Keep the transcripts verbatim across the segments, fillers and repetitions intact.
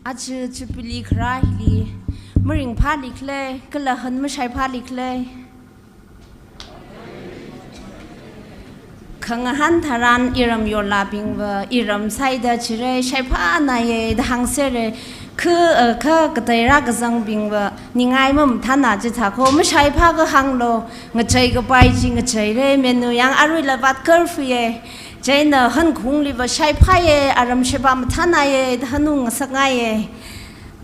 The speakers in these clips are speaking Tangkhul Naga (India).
Aja Jubilee kharā hili, maringphāli khala, kala han mashaiphāli khala. Khangahān tharan iram yorlābingva, iram sāida chire, shaiphānāye da hāngsere, kha, eh, kha katei rākazangbingva, ningai mamathāna chithā kho, mashaiphā kahānglo, ngachei kapai chi ngacheire, menu yang aruila vātkar fuye, chieina hankhungliva shaiphāye, aram sheba mathānāye, da hanung ngasakngaiye.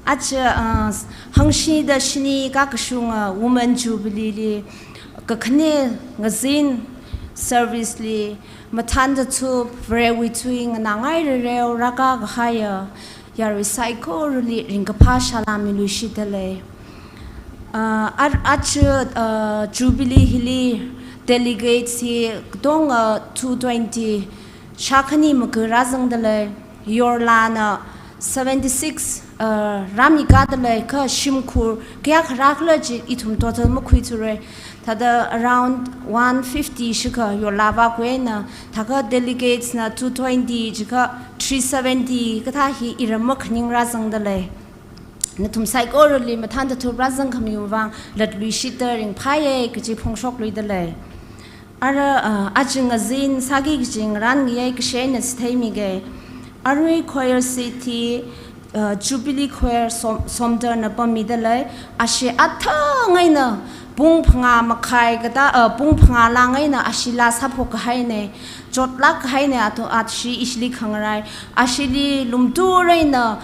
Aja, ah, hangshida shini kakashunga Women Jubilee li, kakhane ngazin service li, mathān tathup, Varewui tui nganāngai rereo rākakahaiya, yarui saikorali ringkaphā salām miluishitdalei. Ah, ar-, aja, ah, Jubilee hili delegates hi katonga, ah, two twenty, shākhani maka rāzangdalei, yorlāna seventy-six, uh, rāmikādalei, kha shimkhur kayākha rākhala chi ithum total makhuithura. Thāda around one fifty shikha yorlā vākhuina, thākha delegates na two twenty chikha three seventy kathā hi iram makhaning rāzangdalei. Nathum saikorali mathān tathup rāzangkhamiwui vang latluishitda ringphāye kachi phongshoklui dalei. Ara, ah, aja ngazin sāki kachi ngarān ngayei kasheina chitheimige. Arui choir seat hi, ah, Jubilee Choir Som-, Somdalna pammidalei, ashi athang eina pung phangā makhai kathā, ah, pung phangā lāng eina ashila sāphok kahaine, chotlāk kahaine, ato ashi ishili khangarai, ashili lumtur eina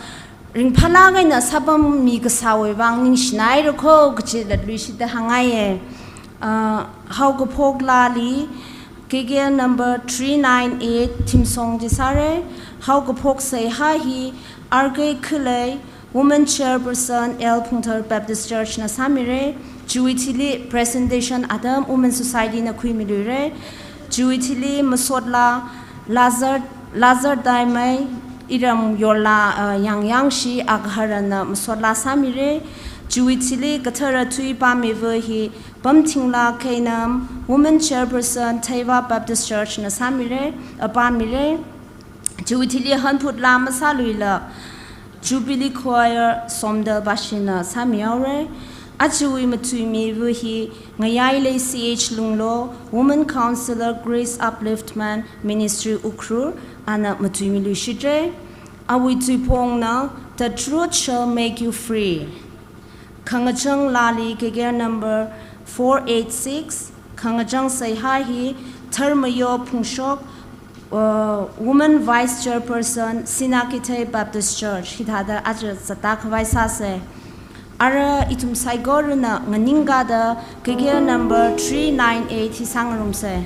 ringphālāk eina sāpammi kasāwui vang ningshinaira kho kachi latluishitda hāngngaiye. Ah, haokaphok laali, K K L number three nine eight theme song chi sāre. Haokaphok seihā hi R K Khulei, Women Chairperson, L Phungthar Baptist Church na sāmire. Chiwui thili presentation atam Women Society na khuimiluire. Chiwui thili masotlā Lazar, Lazar Daimei, iram yorlā, ah, Yangyangshi Agaharanna masotlā sāmire. Chiwui thili kathara tui pāmiva hi Pamthingla Keinam, Women Chairperson, Theiva Baptist Church na sāmire, ah, pāmire. Chiwui thili hanphut lā masāluila Jubilee Choir Somdal Bashina sāmihaore. Ajawui matuimiva hi Ngayailei C H Lunglo, Women Counselor, Grace Upliftment Ministry, Ukhrul, ana matuimiluishitdalei. Awui tuiphongna The Truth Shall Make You Free. Khangachang laali K K L number four eight six, khangachang seihā hi Tharmayo Phungshok, uh, Woman Vice Chairperson, Sinakeithein Baptist Church, hithāda aja zatda khavai sāse. Ara ithum saikorana nganingkāda K K L number three nine eight hi sāngarumse.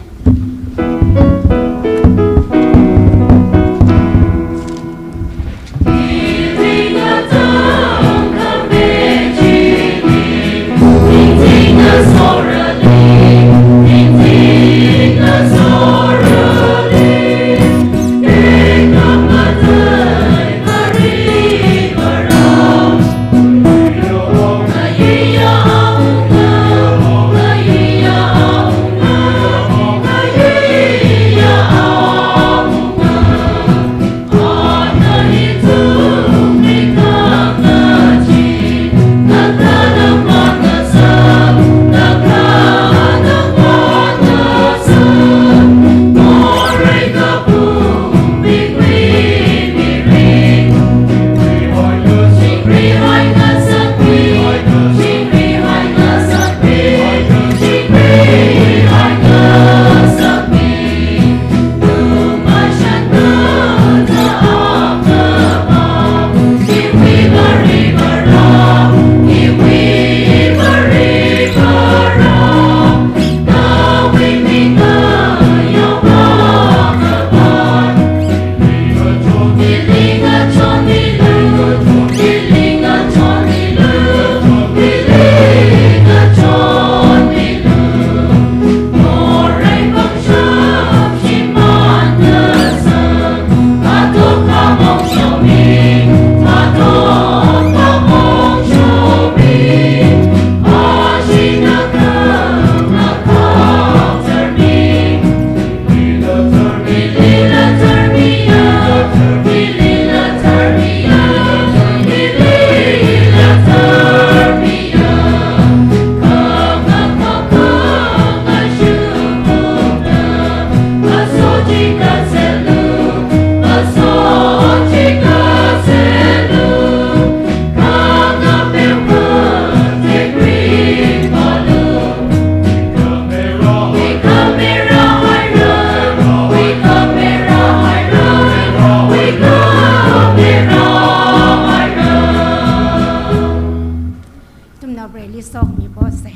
Sokhami pose.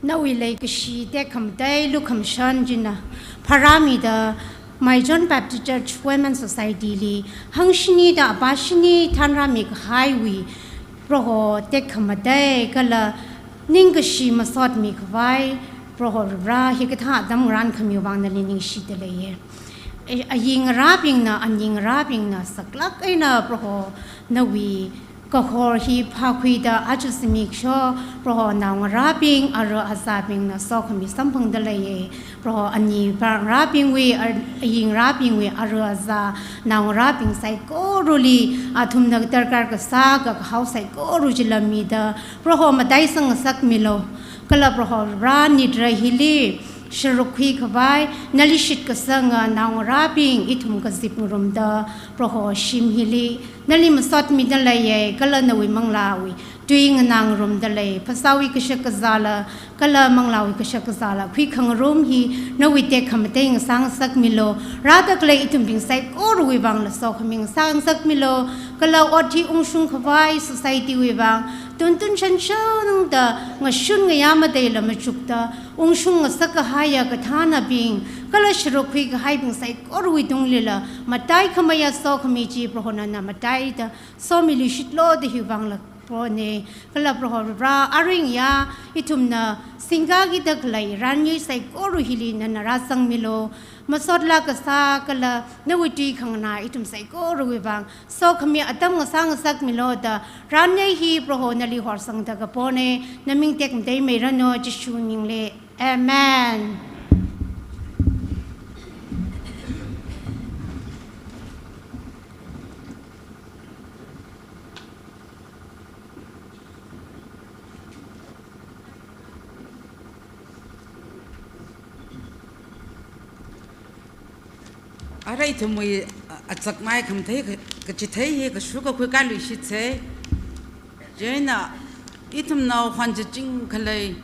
Nawui leikashi tekhamatei lukhamashan china pharāmida Maichon Baptist Church Women Society li hangshinida apā shini thanrāmi kahaiwui Proho tekhamatei kala ningkashi masotmi khavai Proho Vare hikathā atam ngarānkhamiwui vang nali ningshida leiye. A-, ayingarābingna, aningarābingna saklāk eina Proho nawui kahor hi phākhuida aja zimiksho Proho naongarābing, ara azābingna sokhami samphangda leiye. Proho ani pharābingwui, a-, ayingarābingwui, ara azā, naongarābing saikorali athumna darkar kasā kakahao saikora chila mida Proho mataisang ngasakmilu. Kala Proho Vare nitra hili sharuk khui khavai nali shitkasanga naongarābing ithum kazip ngarumda Proho shim hili nali masotmida leiye, kala nawui manglāwui tui nganā ngarumda lei, phasāwui kashakazāla, kala manglāwui kashakazāla, khuikhangarum hi nawui tekhamatei ngasā ngasakmilu. Rāda khalei ithumbing saikorawui vangla sokhami ngasā ngasakmilu. Kala ot hi ungshung khavai society wui vang tuntun shanshanungda ngashun ngayā matheila machukda ungshung ngasak kahaiya kathānabing kala sharuk khui kahaibing saikorawui tunglila mataikhameiya sokhami chi Proho nana mataida somiluishitlu da hiwui vangla Prohone. Kala Proho Vare, aringya ithumna singkakida khalei ranyei saikora hili nana rāzangmilu. Masotlāk kasā kala nawui tui khanganā ithum saikorawui vang sokhami atam ngasā ngasakmilu da ranyei hi Proho nali horsangda kapone. Naming tekmatei meiranu, Jishu mingli. Amen. Ara ithumwui, a, azakmai khamathei ka-, kachithei hi kashu kakhui kaluishitse. Chieina ithumna khon chaching khalei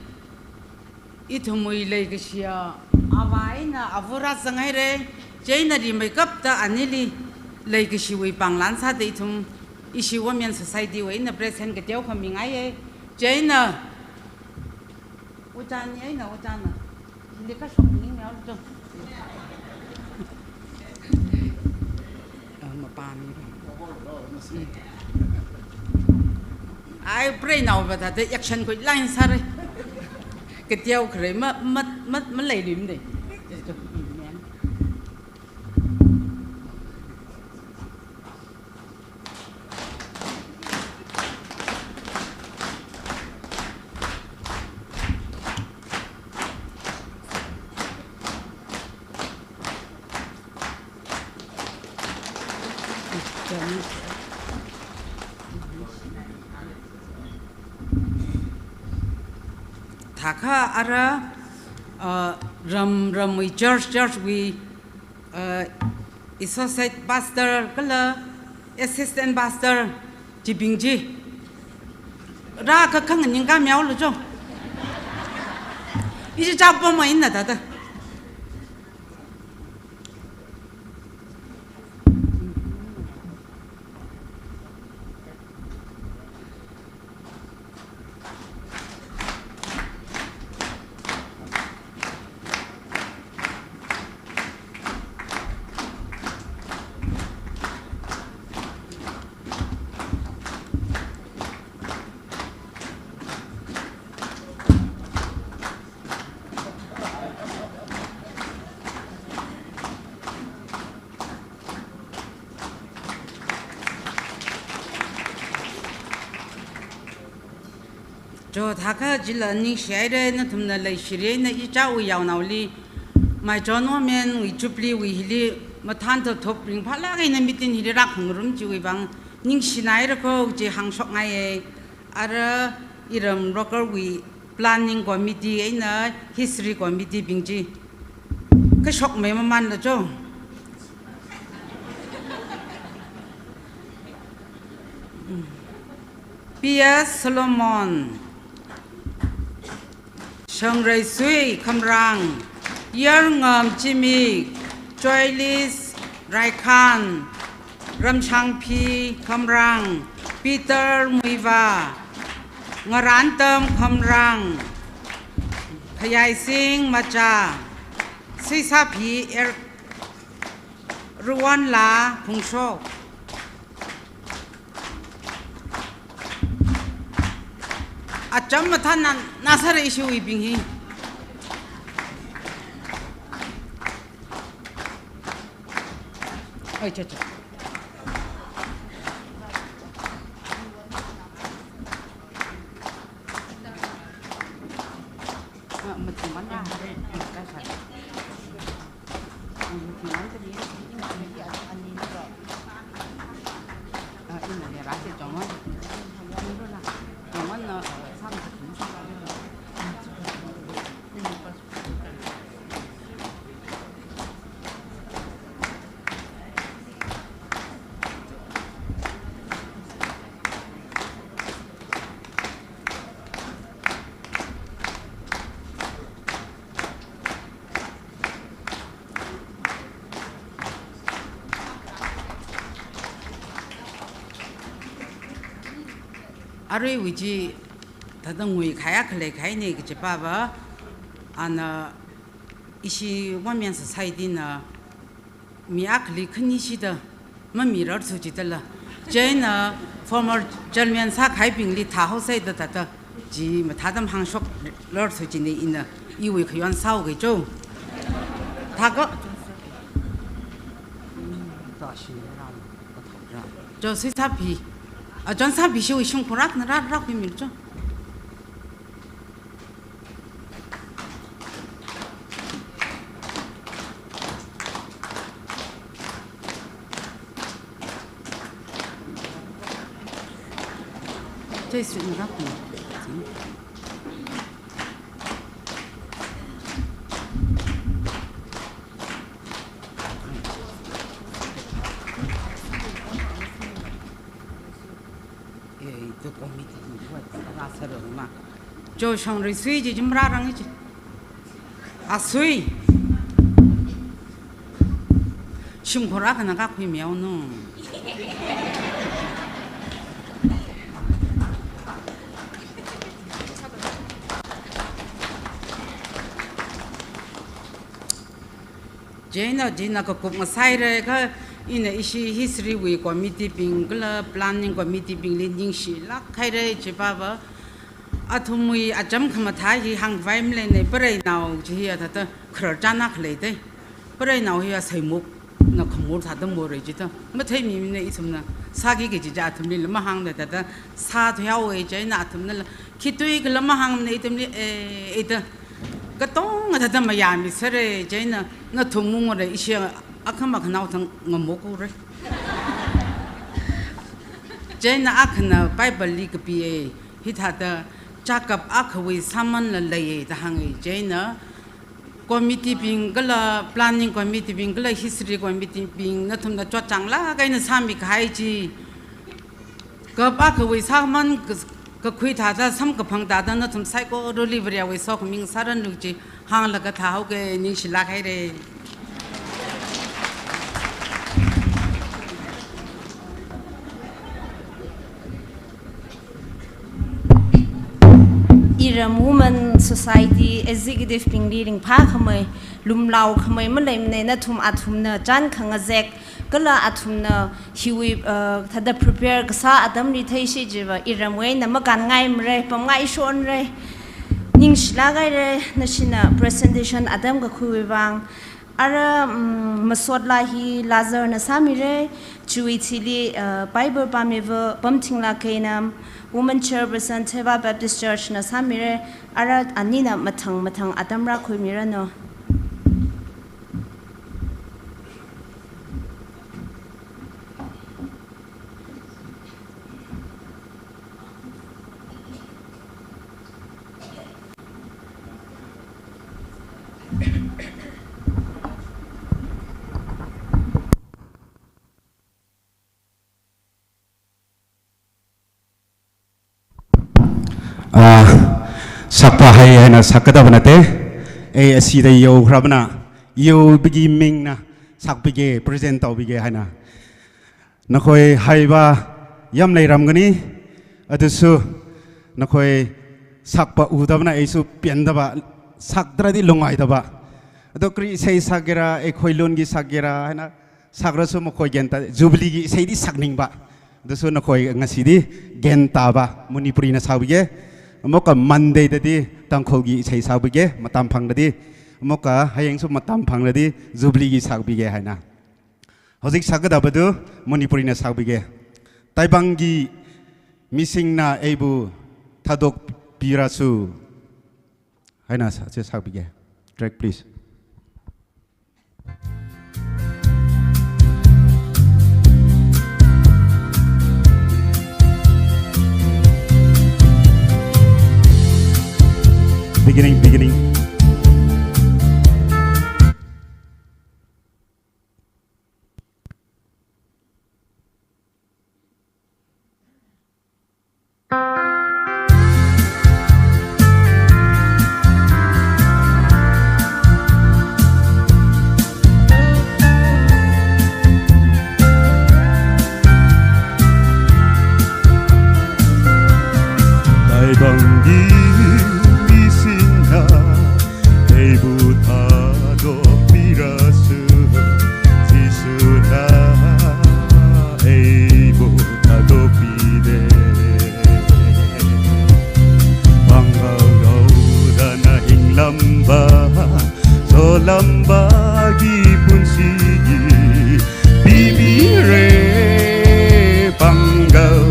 ithumwui leikashiya avā eina ava rāzanghaire. Chieina rimeikapta anili leikashiwui pānglan sāda ithum ishi Women Society wui eina present kateo khamingaiye. Chieina ujani eina ujana hili kashok ning miao lo. Ah, mapāmi ba. Ai, pray now ba ta, the action khuilangsāre. Kateo kharei ma, ma, ma, maleiluimade. Thākha ara, uh, ram, ramwui church, church wui, uh, associate pastor kala assistant pastor chibing chi rākakhanganing kamiao lo cho. Ishi chapam eina thāda. Cho thākha chila ningshihaire, nathumna leishire, na ichāwui yaonaoli Maichon Women wui Jubilee wui hili mathān thotthop ringphālāk eina meeting hili rākhangarum chiwui vang ningshinaire ko chi hāngshokngaiye. Ara iram local wui planning committee eina history committee bing chi kashokmei mamānla cho. P S Solomon, Shangreisui Khamrang, Yarngam Chimik, Joylis Raikhan, Ramshangphi Khamrang, Peter Muivah, Ngarantam Khamrang, Khayaising Macha, Suisaphi Er-, Ruwanla Phungshok. Acham mathānna, na sāra ishiwuibing hi. Oi, cha, cha. Aruiwui chi thāda ngui khaya khalei khaine kachi pava, ana ishi Women Society na mi akhali khani shida mamirar su chitala. Chieina former chairman sākahaibingli thāhaosa da thāda chi mathāda mahāngshokrar su chine ina iwui khayon sāo kei cho. Thāka. Cho Suisaphi. A, Chonsaphi shiwui shimkhur akhana rāra khuimir cho. Eh, itu committee ni buat rasa dong ma. Jo Shongreisui ji jumra rang ji. Asui. Shimkhur akhana kakhui miao no. Chieina, chieina kakup ngasaire kha, ina ishi history wui committee bing kala planning committee bingli ningshilāk haire chi pava. Athumwui acham khamathā hi hāngvai maleine, pareinao chi hi athāda kharar chāna khalei te. Pareinao hi aseimukna khamur thāda more chida matheimimine ithumna. Sāki kaji chi athumlila mahāngda thāda sāthuihaowe chieina athumnala khitui kala mahāngmane ithumli, eh, ida katonga thāda mayāmi sāre chieina nathum mungore ishi akhama khanao thang ngamokure. Chieina akhana Bible li kapiye, hithāda chakap akhawui sāmanla leiye da hānge chieina committee bing kala planning committee bing kala history committee bing nathumna chotchānglāk eina sāmi kahai chi. Kap akhawui sāman ka-, kakhui thāda samkaphang thāda nathum saikorali Varewui sokhami sāranu chi hānglaga thāhaoke, ningshilāk haire. Iram Women Society Executive bingli ringphā khamei, lumlao khamei maleimane, nathum athumna chān khangazek, kala athumna hiwui, uh, thāda prepare kasā atamli theishi jiva, iramwui eina makānngai mare, pamngai shonre, ningshilāk haire, nashina presentation atam kakhuiwui vang, Ara, mm, masotla hi Lazarna sāmire, chiwui thili, uh, Bible pāmiva Pamthingla Keinam, Woman Chairperson Theva Baptist Church na sāmire, ara anina mathang mathang atam rākhuimiranu. Ah, sakpa hai haina sakada bana te, eh, asida yo hrabana, yo bigi mingna, sakbige, present tau bige haina. Nakhoi haiva yam leiramgani, adusu nakhoi sakpa udabana aishu pyandaba, saktaradi lungaitaba. Ado kri isei sakgera, eikhoi lungi sakgera, haina sakrasu makhoi gyan ta, Jubilee gi iseidi sakningba. Adosu nakhoi ngasidi gyan taba, Manipuri na sakbige. Amuka Monday dadi Tangkhul gi isei sakbige, matam phangdadi. Amuka hayengsu matam phangdadi Jubilee gi sakbige haina. Hojik sakgada badu Manipuri na sakbige. Taibang gi misingna eibu thadok pirasu. Haina sa, se sakbige. Track, please. Beginning, beginning. Taibang gi misingna eibu thadok pirasu, Jisuna eibu thadok pide. Panggal gaudana hinglamba, solamba gi punsi gi pibire panggal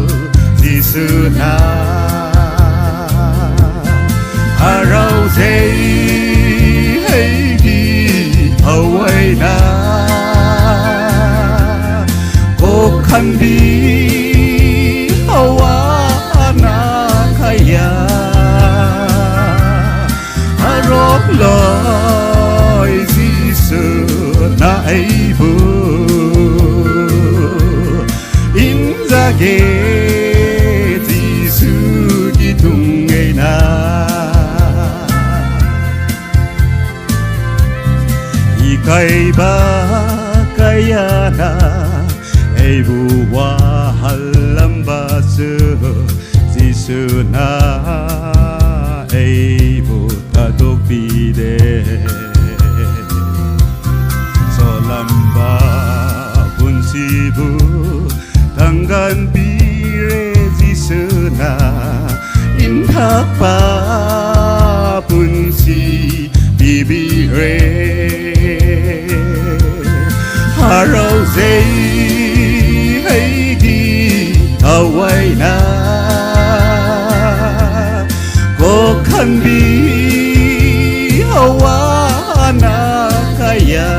Jisuna. Arao zei heigi awaina, kokhanbi awana khaya. Arokloi Jisuna eibu inzage, Jisu kithung eina. Ikaiba kayana eibu wahalambasu, Jisuna eibu thadok pide. Solamba punsibu thangkhan pire Jisuna, inthakpa punsi pibire. Arao zei heigi awaina, kokhanbi awana khaya.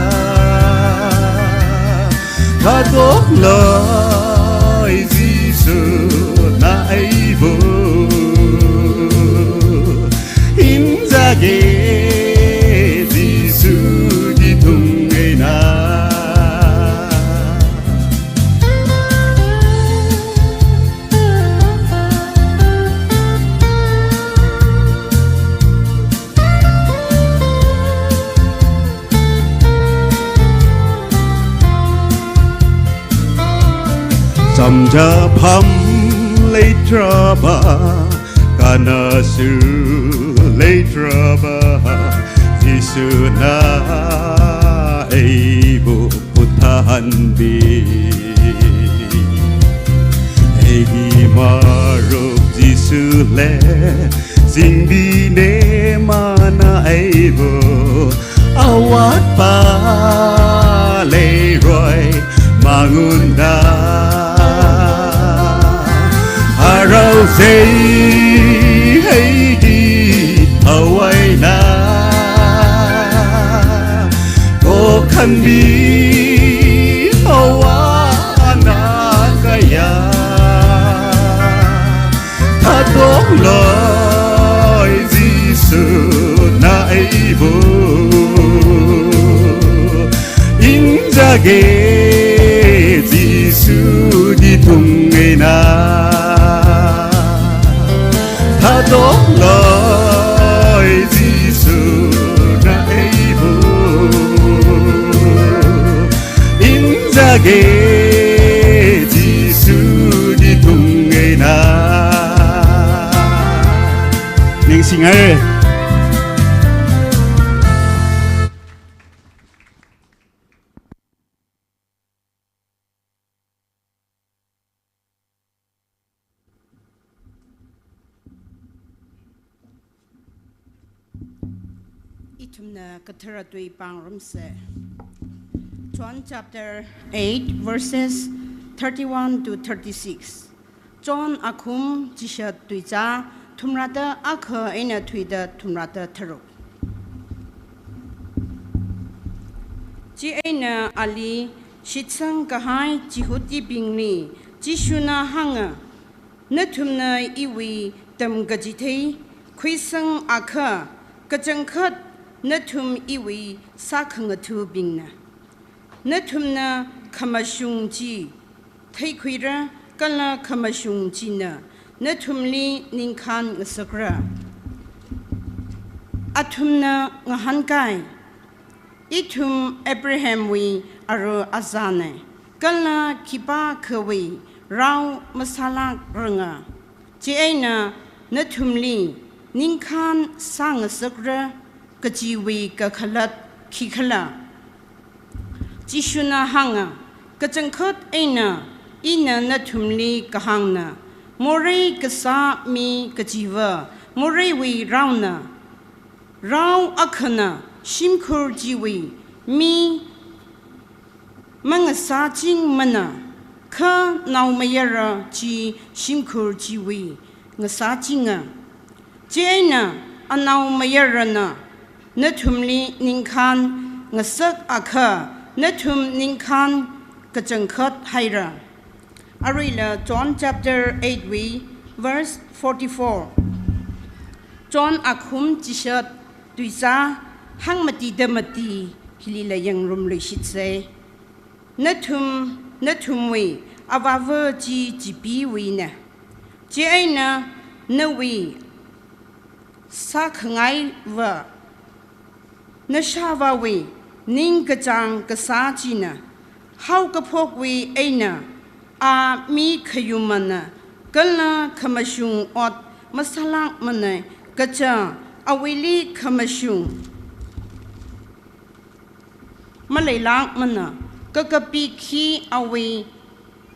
Thadok loi Jisuna eibu inzage, Jisu kithung eina. Chamchapam leitraba, kanasu leitraba, Jisuna eibu puthanbi. Eigi maruk Jisu le, singbine mana eibu, awatpa leiroi mangunda. Arao zei heigi awaina, kokhanbi awana khaya. Thadok loi Jisuna eibu inzage, Jisu kithung eina. Thadok loi Jisuna eibu inzage, Jisu kithung eina. Chingai. Ithumna kathara tui pāngrumsa. John chapter eight, verses thirty-one to thirty-six. John akhum chishat tuizā thumrāda akha eina thuida thumrāda tharuk. Chieina ali shitsang kahai Jihudibingli Jishuna hānga, "Nathumna iwui tamkachithei khuisang akha, kachangkhat nathum iwui sākhangathabingna. Nathumna khamashung chi theikhuira, kala khamashung china nathumli ningkhān ngasakra. Athumna ngahānkai, 'Ithum Abrahamwui aru azāna, kala khipākhawui rao masālākranga. Chieina nathumli ningkhān sāngasakra,' kajiwui kakhalat khikhala?" Jishuna hānga, "Kachangkhat eina ina nathumli kahāngna, morei kasā mi kajiva moreiwui raona. Rao akhana shimkhur chiwui mi mangasāchingmana, kha naomayara chi shimkhur chiwui ngasāchinga. Chieina anaomayarana nathumli ningkhān ngasak akha, nathum ningkhān kachangkhat haira." Aruila John chapter eight wui verse forty-four. John akhum chishat tuizā hangmatida mati hilila yangrumluishitsa. "Nathum, nathumwui avāva chi chipeewuina. Chieina nawui sākhangaiva, nashāvāwui ningkachāng kasā china. Haokaphokwui eina a mi khayumana, kala khamashung ot masālākmana, kaja awuili khamashung maleilākmana. Kakapik hi awui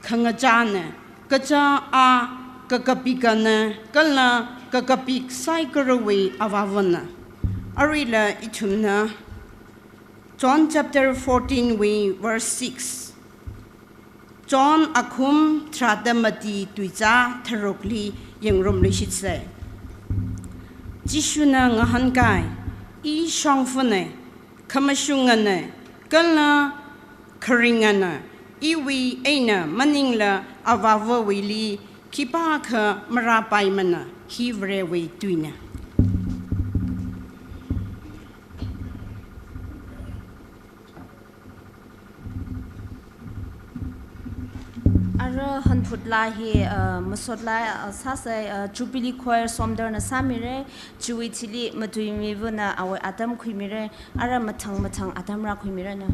khangachāna, kaja a kakapikana, kala kakapik saikorawui avāvana." Aruila ithumna John chapter fourteen wui verse six. John akhum tharāda mati tuizā tharukli yangrumluishitsa. Jishuna ngahānkai, "I shongfana, khamashungana, kala kharingana, iwui eina maningla avāvawuili khipākha marāpaimana. Hi Varewui tuina." Ara hanphut laa hi, uh, masot laa, uh, sāsai, uh, Jubilee Choir Somdalna sāmira, chiwui thili Matuimivana awui atam khuimira, ara mathang mathang atam rākhuimira na.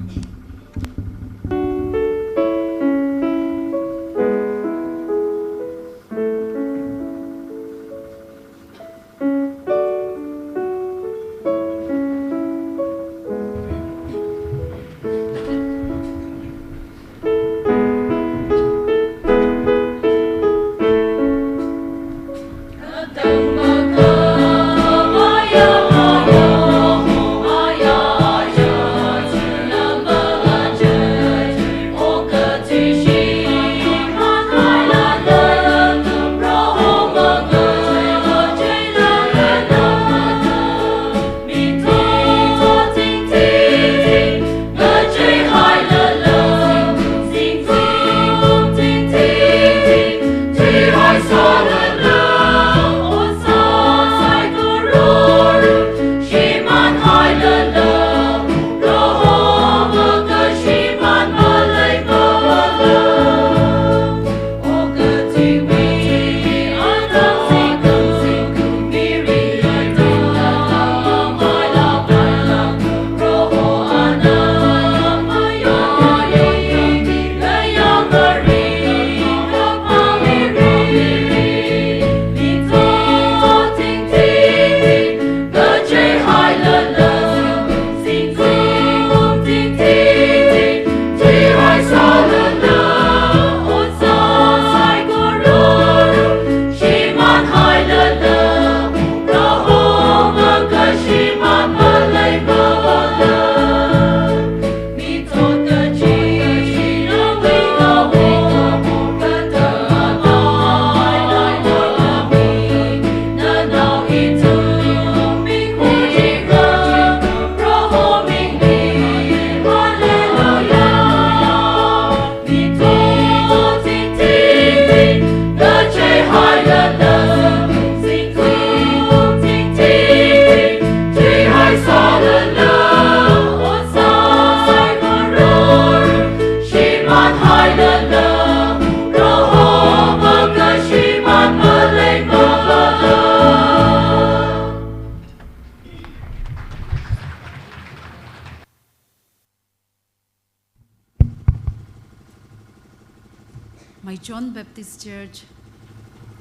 John Baptist Church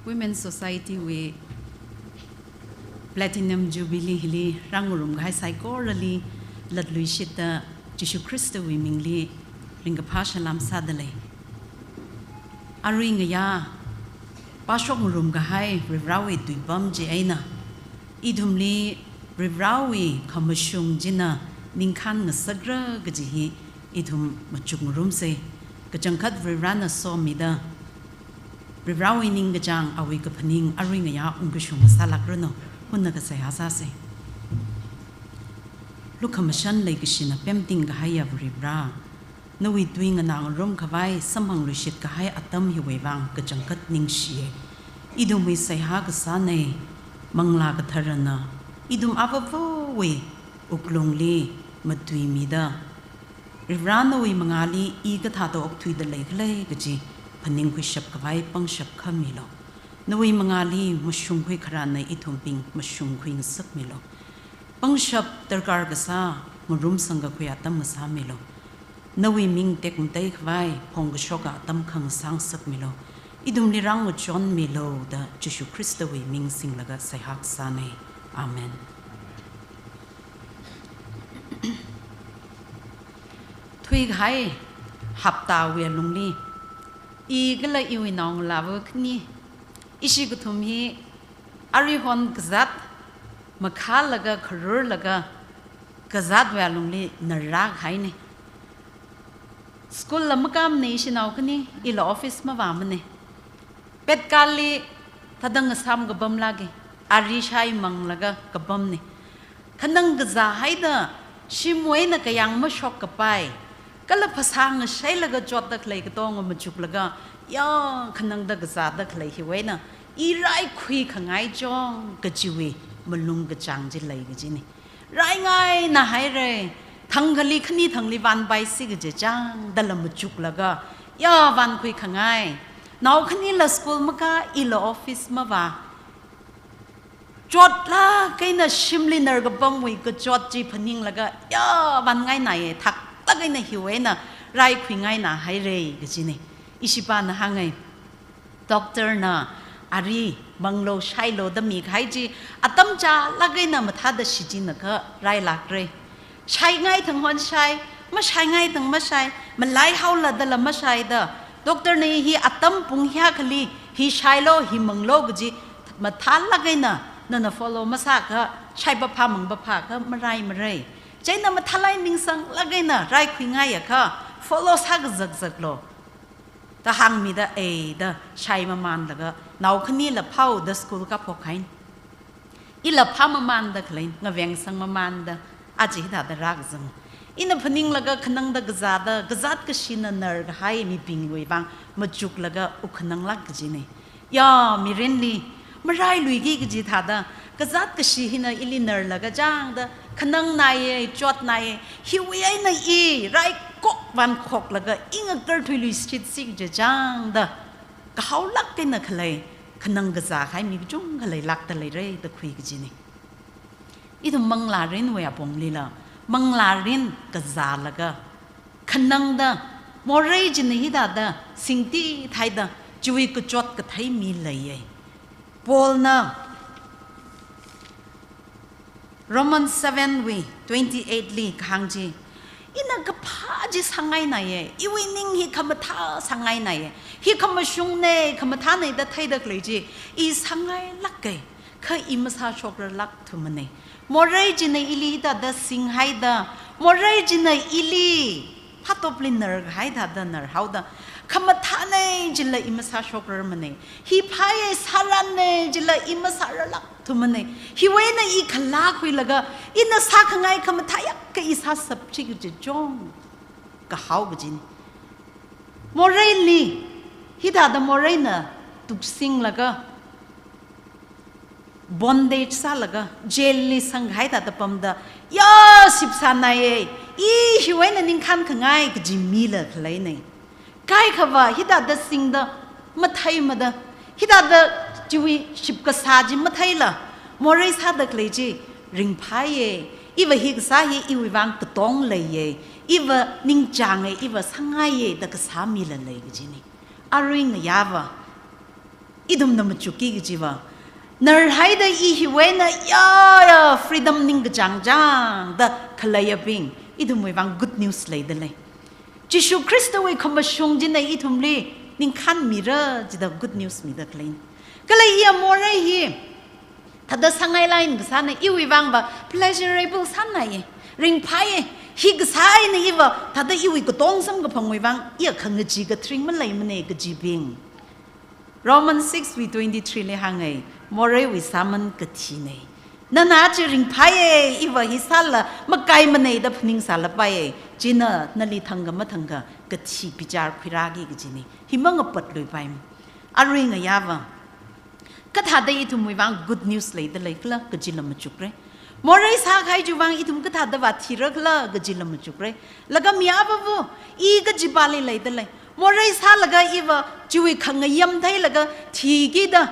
Women's Society wui Platinum Jubilee hili rāngarum kahai saikorali latluishitta Jishu Khristawui mingli ringkaphā salam sādalei. Arui ngayā pāshok ngarum kahai Varivarāwui tuipam chi eina ithumli Varivarāwui khamashung china ningkhān ngasakra kaji hi ithum machuk ngarumsei. Kachangkhat Varivarāna somida Varivarāwui ningkachāng awui kaphaning arui ngayā ungkashung masālākranu. Hunna kasā seihā sāsei. Lukhamashan leikashina pemting kahaiya Varivarā, nawui tui nganā ngarum khavai samphangluishit kahai atam hiwui vang kachangkhat ningshiye. Ithumwui seihā kasānei, Manglā Katharana ithum avāvawui wuklungli matuimida, Varivarā nawui mangāli i kathāda okthuida leikhala kaji phaningkhuishap khavai pangshap khamilu. Nawui mangāli mashungkhui kharāna ithumbing mashungkhui ngasakmilu. Pangshap darkar kasā, ngarumsangkakhui atam ngasāmilu. Nawui ming tekmatei khavai phongkashoka atam khangasā ngasakmilu. Ithumli rāngachonmilu da Jishu Khristawui ming singlaga seihā kasānei. Amen. Thuikahai haptawui alungli, i kala iwui naongalāva khani, ishi kathum hi aruihon kazāt makhālaga kharurlaga kazātwui alungli narākahainei. School la makamnei ishinao khani, ila office mavāmanei. Petkali thāda ngasām kapamlāke, ari shaimanglaga kapamnei. Khanang kazāhaida shimwui eina kayāng mashokkapai, kala phasā ngashailaga chotda khalei katonga machuklaga, ya khanangda kazāda khalei hiwui eina i raikhui khangai chong kajiwui malung kachāng chi lei kajinei. Raingaina hairei, thangkhali khani thangli vānpaisi kaji chāngdala machuklaga, ya vānkhui khangai. Nao khanila school makā, ila office mavā. Chotlāk eina shimli nar kapamwui kachot chi phaninglaga, ya vānngainaiye, thaklāk eina hiwui eina raikhuingaina hairei kajinei. Ishipāna hāngai. Doctor na ari manglu shailu da mikahai chi atam chālāk eina mathāda shichinakha railākrei. Shaingai thanghon shai, mashaingai thang mashai, malaihaola dala mashaida, doctor na hi atam pung hiyākhali hi shailu, hi manglu kaji mathālāk eina nana follow masākha, shaipaphā mangpaphākha maraimarei. Chieina mathālāk eina ningsanglāk eina raikhuingaiakha follow sākazakzaklu da hāngmida, eida shaimamanlaga nao khanila phāhaoda school kaphokhainei. Ila phāmamanda khaleina, ngavengsangmamanda, aja hithāda rākazang. Ina phaninglaga khanangda kazāda, kazāt kashina narkahai mibingwui vang machuklaga wuk khananglāk kajinei. Ya mirinli marailuiki kaji thāda, kazāt kashi hina ili narlaga chāngda, khanangnaiye, chotnaiye, hiwui eina i raikok vānkhoklaga i ngakarthuiluishitsi kaji chāngda, kahaolāk eina khalei, khanang kazākahai mi kachungkha leilākda leirei da khui kajinei. Ithum manglārinwui aponglila, manglārin kazālaga, khanangda, morei china hithāda singtithaida chiwui kachot kathei mi leiye. Paulna Romans seven wui twenty-eight li kahāng chi, ina kaphā chi sāngainaiye, iwui ning hi khamathā sāngainaiye, hi khamashungnei, khamathānei da theida khalei chi i sāngailāke, kha i masāshokrarlākthumanei. Morei china ili hithāda singhaida, morei china ili phatopli narkahai thāda narhaoda, khamathānei chila i masāshokrarmanei. Hi phāye, sārannei chila i masārarlākthumanei. Hiwui eina i khalākhuilaga, ina sākhangai khamathā yākha i sāshapsi kaji chong kahao kajinei. Moreili hithāda moreina tuksinglaga, bondage sālaga, jail li sangkahai thāda pamda, ya shipsānaiye, i hiwui eina ningkhān khangai kaji mila khaleinei. Kaikhava hithāda singda matheimada, hithāda chiwui shipkasā chi matheila, morei sāda khalei chi ringphāye, iva hi kasā hi iwui vang katong leiye, iva ningchānge, iva sāngaiye da kasā mila lei kajinei. Arui ngayāva, ithumna machukki kajiva, narhaida i hiwui eina yaya freedom ningkachāng chāngda khaleiyabing, ithumwui vang good news leidalei. Jishu Khristawui khamashung china ithumli ningkhān mira jida good news mida khalei. Kala iya morei hi thāda sāngailāk eina kasāna, iwui vangva pleasurable sānaiya, ringphāya. Hi kasā eina iva thāda iwui katong samkaphangwui vang iya khangachee katharing maleimana kajibing. Romans six wui twenty-three li hānga, moreiwui sāman kathina. Nana chi ringphāya, iva hi sālala makaimana da phaningsālapaiya, china nali thangkha mathangkha kathi bichar khuirāki kajina. Hi mangapatluipaimana. Arui ngayāva, kathāda ithumwui vang good news leidalei khala kajila machukra. Morei sākahai chiwui vang ithum kathāda vāthira khala kajila machukra. Laga mi avāva, i kachipāli leidalei. Morei sālaga iva chiwui khangayam theilaga thikida,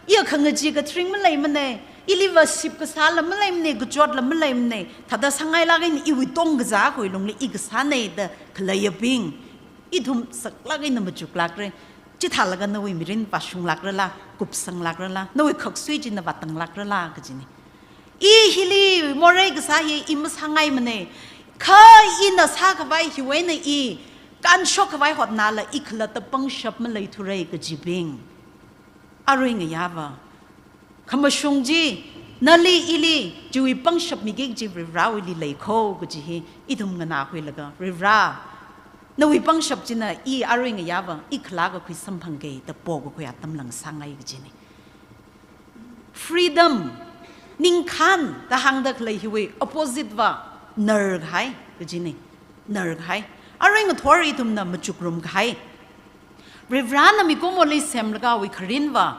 iya khangachee katharing maleimana, iliva sip kasāla maleimana, kachotla maleimana, thāda sāngailāk eina iwui tongkazā khuilungli i kasāna da khaleiyabing, ithum saklāk eina machuklākra. Chithālaga nawui mirin vāshunglākrala, kupsanglākrala, nawui khaksui china vātanglākrala kajina. I hili morei kasā hi i masāngaimana, kha ina sākhavai hiwui eina i kanshok khavai hotnala i khalatta pangshap maleithura kajibing. Arui ngayāva, khamashung chi nali ili chiwui pangshap miki kaji Varivarāwuili leikho kaji hi ithum nganākhuilaga, Varivarā, nawui pangshap china i arui ngayāva i khalā kakhui samphangki da pokakhui atam lāngsāngai kajina. Freedom, ningkhān da hāngda khalei hiwui opposite va narkahai kajina. Narkahai. Arui ngathor ithumna machukrumkahai, Varivarāna mikumoli semlaga awui kharinva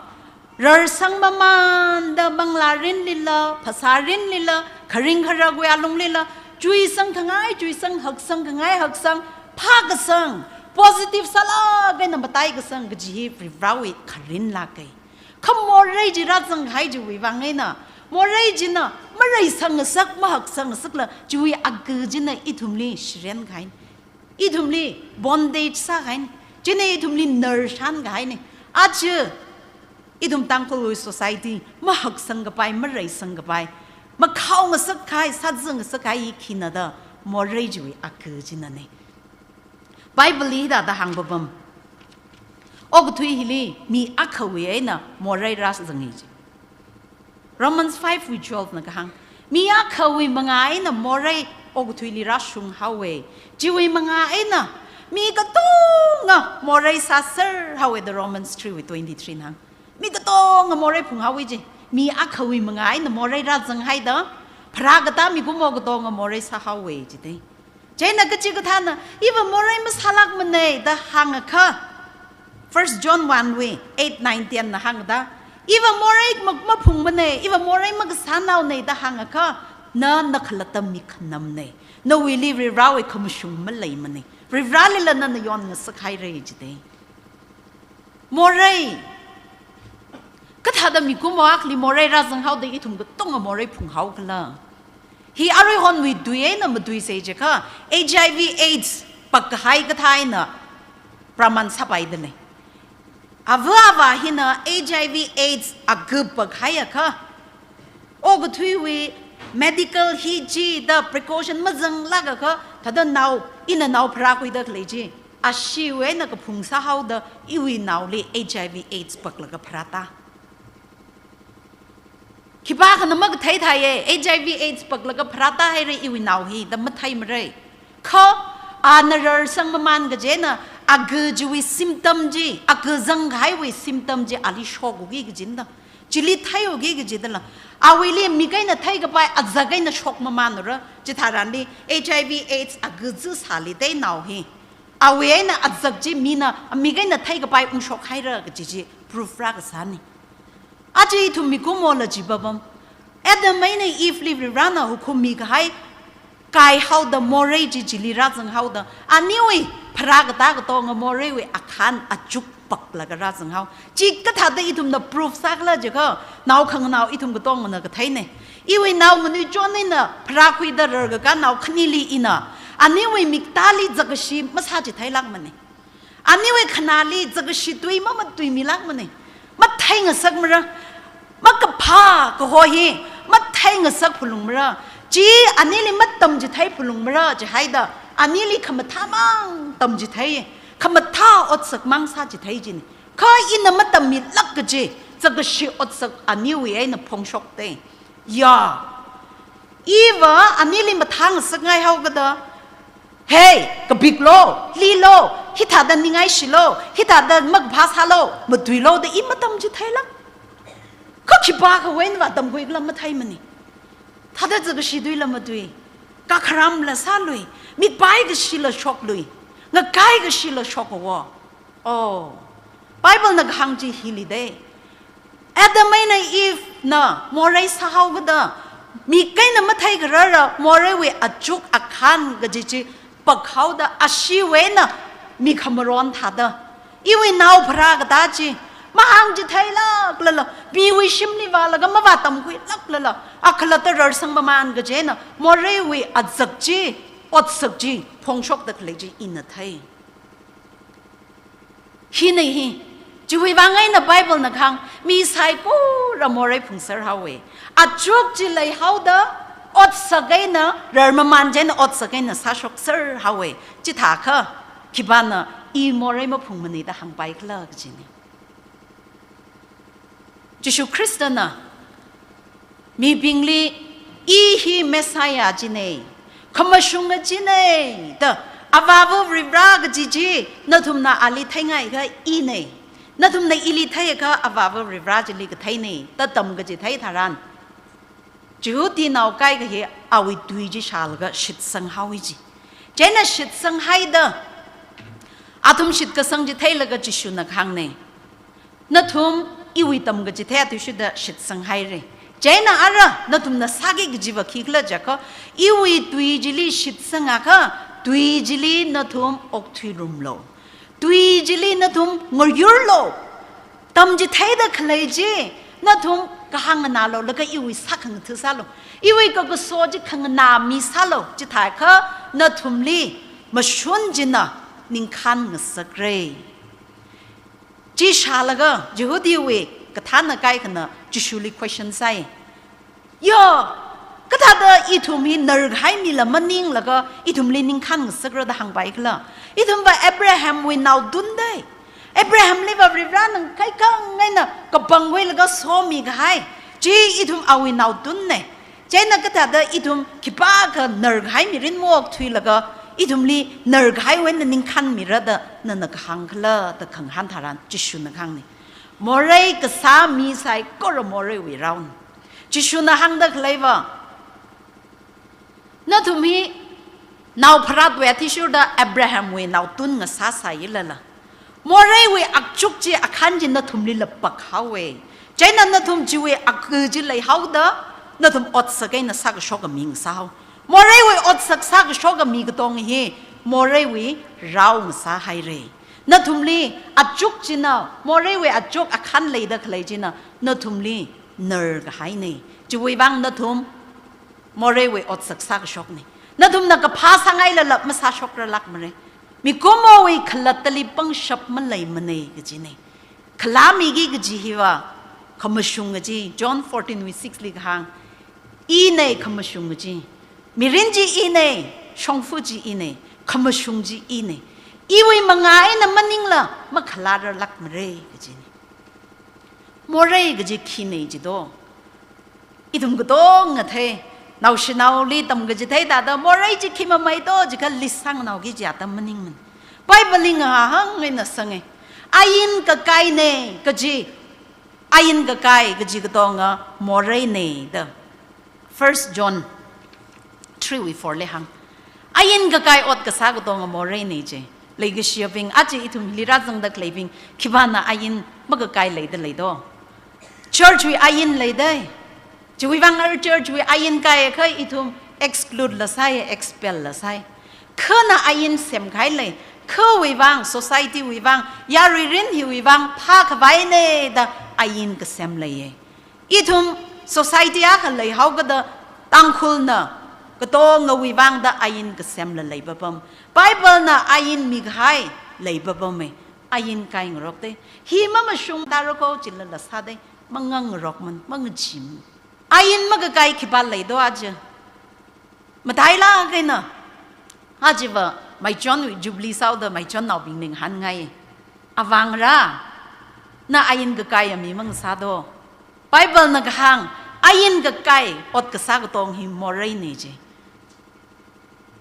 rarsang mamānda manglā rinlila, phasā rinlila, kharing kharakwui alunglila, chuisang khangai chuisang, haksang khangai haksang, phākasang, positive sālāk eina mataikasang kaji hi Varivarāwui kharinlāka. Kha morei chi rāzanghai chiwui vang eina, morei china mareisang ngasak, mahaksang ngasakla chiwui aka china ithumli shirenkahai, ithumli bondage sākahai, china ithumli narshankahaina. Aja ithum Tangkhulwui society mahaksang kapai, mareisang kapai, makhao ngasakkahai, sāzang ngasakkahai hi khina da, morei chiwui aka chinana. Bible li hithāda hāngpapam. Okathui hili mi akhawui eina morei rāzanga ji. Romans five wui twelve na kahāng, mi akhawui mangā eina morei okathuili rāshunghaowa. Chiwui mangā eina mi katonga morei sāserhaowa da Romans three wui twenty-three na hāng. Mi katonga morei phunghaowa ji. Mi akhawui mangā eina morei rāzanghaida, pharākatā mikumo katonga morei sāhaowa jida. Chieina kachikathāna, iva morei masālākmana da hāngakha, First John one wui eight, nine, ten na hāngda, iva morei ma-, maphungmana, iva morei makasānaona da hāngakha, na nakhalatta mi khanamna. Nawuili Varivarāwui khamashung maleimana. Varivarālila nana yonngasakhaira jida. Morei. Kathāda mikumo akhali morei rāzanghaoda ithum katonga morei phunghao khala? Hi aruihonwui tui eina matuisa jiakha, H I V AIDS pakkahai kathā eina praman sāpaidalei. Ava avā hina H I V AIDS aka pakhaiakha, okathuiwui medical hi chi da precaution mazanglākakha, thāda nao, ina nao pharākhuida khalei chi, ashiwui eina kaphung sāhaoda iwui naoli H I V AIDS paklaga pharāta. Khipākhana makathei theiya, H I V AIDS paklaga pharāta haira iwui nao hi da matheimarai. Kha ana rarsang mamān kajina, aka chiwui symptom chi, aka zangkahaiwui symptom chi ali shokhaoki kajina da. Chili theihaoki kajidala. Awuili mik eina theikapai azak eina shok mamānra, chitharanli H I V AIDS aka zisāli teinao hi. Awui eina azak chi mina mik eina theikapai ungshokhaira kaji chi proof rākasāna. Aja ithum mikumola jipapam. Adam eina Eve li Varivarāna hukum mikahai kaihaoda morei chi chili rāzanghaoda, aniwui pharākatā katonga moreiwui akhan achuk paklaga rāzanghao. Chi kathāda ithumna proof sākhala jiakha, nao khanganao ithum katongana katheina. Iwui nao nganuichon eina pharākhuida rarkaka nao khanili ina aniwui miktāli zakkashi masāchitheilākmana. Aniwui khanāli zakkashi tui mamatuimilākmana. Matheingasakmara. Makaphā kaho hi matheingasak phalungmara. Chi anili matamchithei phalungmara jihaida, anili khamathāmang tamchithei, khamathā otsakmang sāchithei jina. Kha ina matammilāk kaji zakkashi otsak aniwui eina phongshokda. Ya. Iva anili mathāngasakngai haokada, "Hey, kapiklu, lilu, hithāda ningaishilu, hithāda makaphā sālu, matuilu," da i matamchitheilāk. Kha khipākhawui einava tamkhuikhala matheimana. Thāda zakkashi tuila matui. Kakharamla sālui, mikpai kashila shoklui, ngakai kashila shokhaowa. Oh, Bible na kahāng chi hili da. Adam eina Eve na morei sāhaokada, mik eina matheikharara moreiwui achuk akhān kaji chi pakhaoda, ashiwui eina mikhamaron thāda, iwui naopharā katā chi mahāngchitheilāklala, miwui shimli vālaga mavātamkhuilāklala, akhalatta rarsang mamān kaji eina moreiwui azak chi, otsak chi phongshokda khalei chi ina thei. Hina hi, chiwui vang eina Bible na kahāng, mi saikora morei phungser haowa. Achuk chi leihaoda, otsak eina, rarmamān chieina otsak eina sāshokser haowa. Chithākha, khipāna i morei maphungmana da hāngpaikhala kajina. Jishu Khristana mibingli, "I hi Messiah china, khamashunga china," da, Avāva Varivara kaji chi nathumna ali theingaikha ina, nathumna ili theiakha Avāva Varivara chili katheina da tamkachithei tharan, Jihudinao kaikha hi awui tui chi shālaga shitsang haowa ji. Chieina shitsang haida, athum shitkasang chi theilaga Jishuna kahāngna, "Nathum iwui tamkachithei athishurda shitsang haira. Chieina ara nathumna sāki kajiva khikhala jiakha, iwui tui chili shitsangakha, tui chili nathum okthuirumlu. Tui chili nathum ngayurlu. Tamchitheida khalei chi nathum kahāng nganālu, laga iwui sākhangatha sālu. Iwui kakaso chi khanganā mi sālu. Chithākha nathumli mashun china ningkhān ngasakra." Chi shālaga Jihudiwui kathāna kaikhana Jishuli question sāi. "Yo, kathāda ithum hi narkahai mila maninglaga ithumli ningkhān ngasakra da hāngpaikhala? Ithumva Abrahamwui naotun da. Abrahamliva Varivarana kaikhang eina kapangkhuilaga somikahai chi ithum awui naotunna. Chieina kathāda ithum khipākha narkahai mirin maokthuilaga ithumli narkahaiwui eina ningkhān mira da nana kahāngkhala?" da khangahān tharan Jishuna kahāngna, "Morei kasā mi saikora moreiwui raona." Jishuna hāngda khaleiva, "Nathum hi naopharāwui athishurda Abrahamwui naotun ngasāsāilala, moreiwui achuk chi akhān chi nathumlila pakhaowa. Chieina nathum chiwui aku chi leihaoda, nathum otsak eina sākashoka mi ngasāhao. Moreiwui otsak sākashoka mi katonga hi moreiwui rao ngasāhaira. Nathumli achuk china, moreiwui achuk akhān leida khalei china nathumli narkahaina. Chiwui vang nathum moreiwui otsak sākashokna. Nathumna kaphā sāngailala masāshokralākmara. Mikumowui khalattali pangshap maleimana," kajina. Khalāmiki kaji hiva khamashunga chi, John fourteen wui six li kahāng, "Ina khamashunga chi. Mirin chi ina, shongfa chi ina, khamashung chi ina. Iwui mangā eina maningla makhalārarlākmara," kajina. Morei kaji khina jido? Ithum katonga thei, naoshinaoli tamkachithei thāda, morei chi khi mamei do jiakha list sānganaoki kaji atam maningmana. Bible li ngahānghai eina sanga. Ain kakaina kaji, ain kakai kaji katonga moreina da First John three wui four li hāng. Ain kakai ot kasā katonga moreina ji. Leikashiyabing, aja ithum hili rāzangda khaleibing, khipāna ain makakai leida leido? Church wui ain leida. Chiwui vang ara church wui ain kaiakha ithum exclude la sāi, expel la sāi. Khana ain semkahai lei, khawui vang, society wui vang, yaruirin hiwui vang phākhavaina da ain kasem leiya. Ithum society akha leihaokada Tangkhulna katongawui vang da ain kasemla leipapam. Bible na ain mikahai, Leipapame, ain kaingarokte. Hi mamashung tarako chilala sāde, mangangarokman, mangachiman. Ain makakai khipā leido aja. Matailāk eina. Ajiva, Maichonwui Jubilee sāhaoda Maichonnaobing ning hāngngai. Avāngarā, na ain kakai ami mangasādo. Bible na kahāng, ain kakai ot kasā katong hi moreine ji.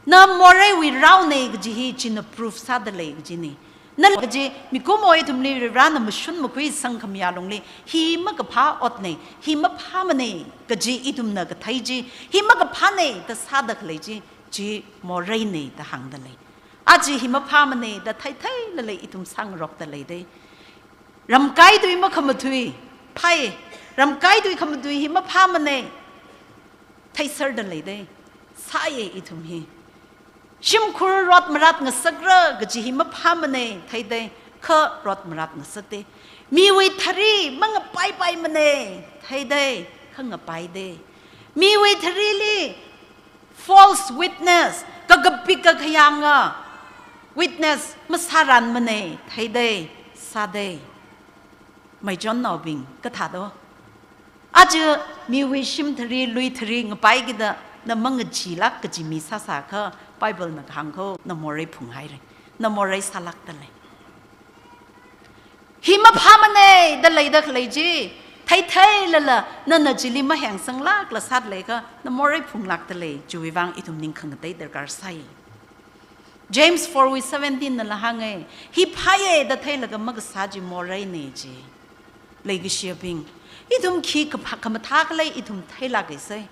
Na moreiwui raone kaji hi china proof sādalei kajine. Na kaji mikumo ithumli Varivarana mashun makhui sangkhamayā lungli, hi makaphā otne, hi maphāmane kaji ithumna kathei chi, hi makaphāne da sāda khalei chi, chi moreine da hāngdalei. Aja hi maphāmane da theitheilala ithum sāngarokdaleide. Ramkai tui makhamatui, phāye, ramkai tui khamatui hi maphāmane, theiserdaleide, sāye ithum hi. Shimkhur rot marat ngasakra kaji hi maphāmane, theide, kha rot marat ngasakde. Miwui thari mangapaipaimane, theide, kha ngapaide. Miwui tharili false witness, kakapik kakhayānga witness masāranmane, theide, sāde. Maichonnaobing, kathādo. Aja miwui shim thari, lui thari ngapaikida na mangachilāk kaji mi sāsākha, Bible na kahāng kho, na morei phunghaire. Na morei sālākdalei. Hi maphāmane da leida khalei chi, theitheilala, nana chili mahengsanglākla sāda leiakha, na morei phunglākdalei, chiwui vang ithum ning khangatei darkar sai. James four wui seventeen nala hānge, hi phāye da theilaga makasā chi moreine ji. Leikashiyabing, ithum khi kapha-, khamathā khalei ithum theilāke sai.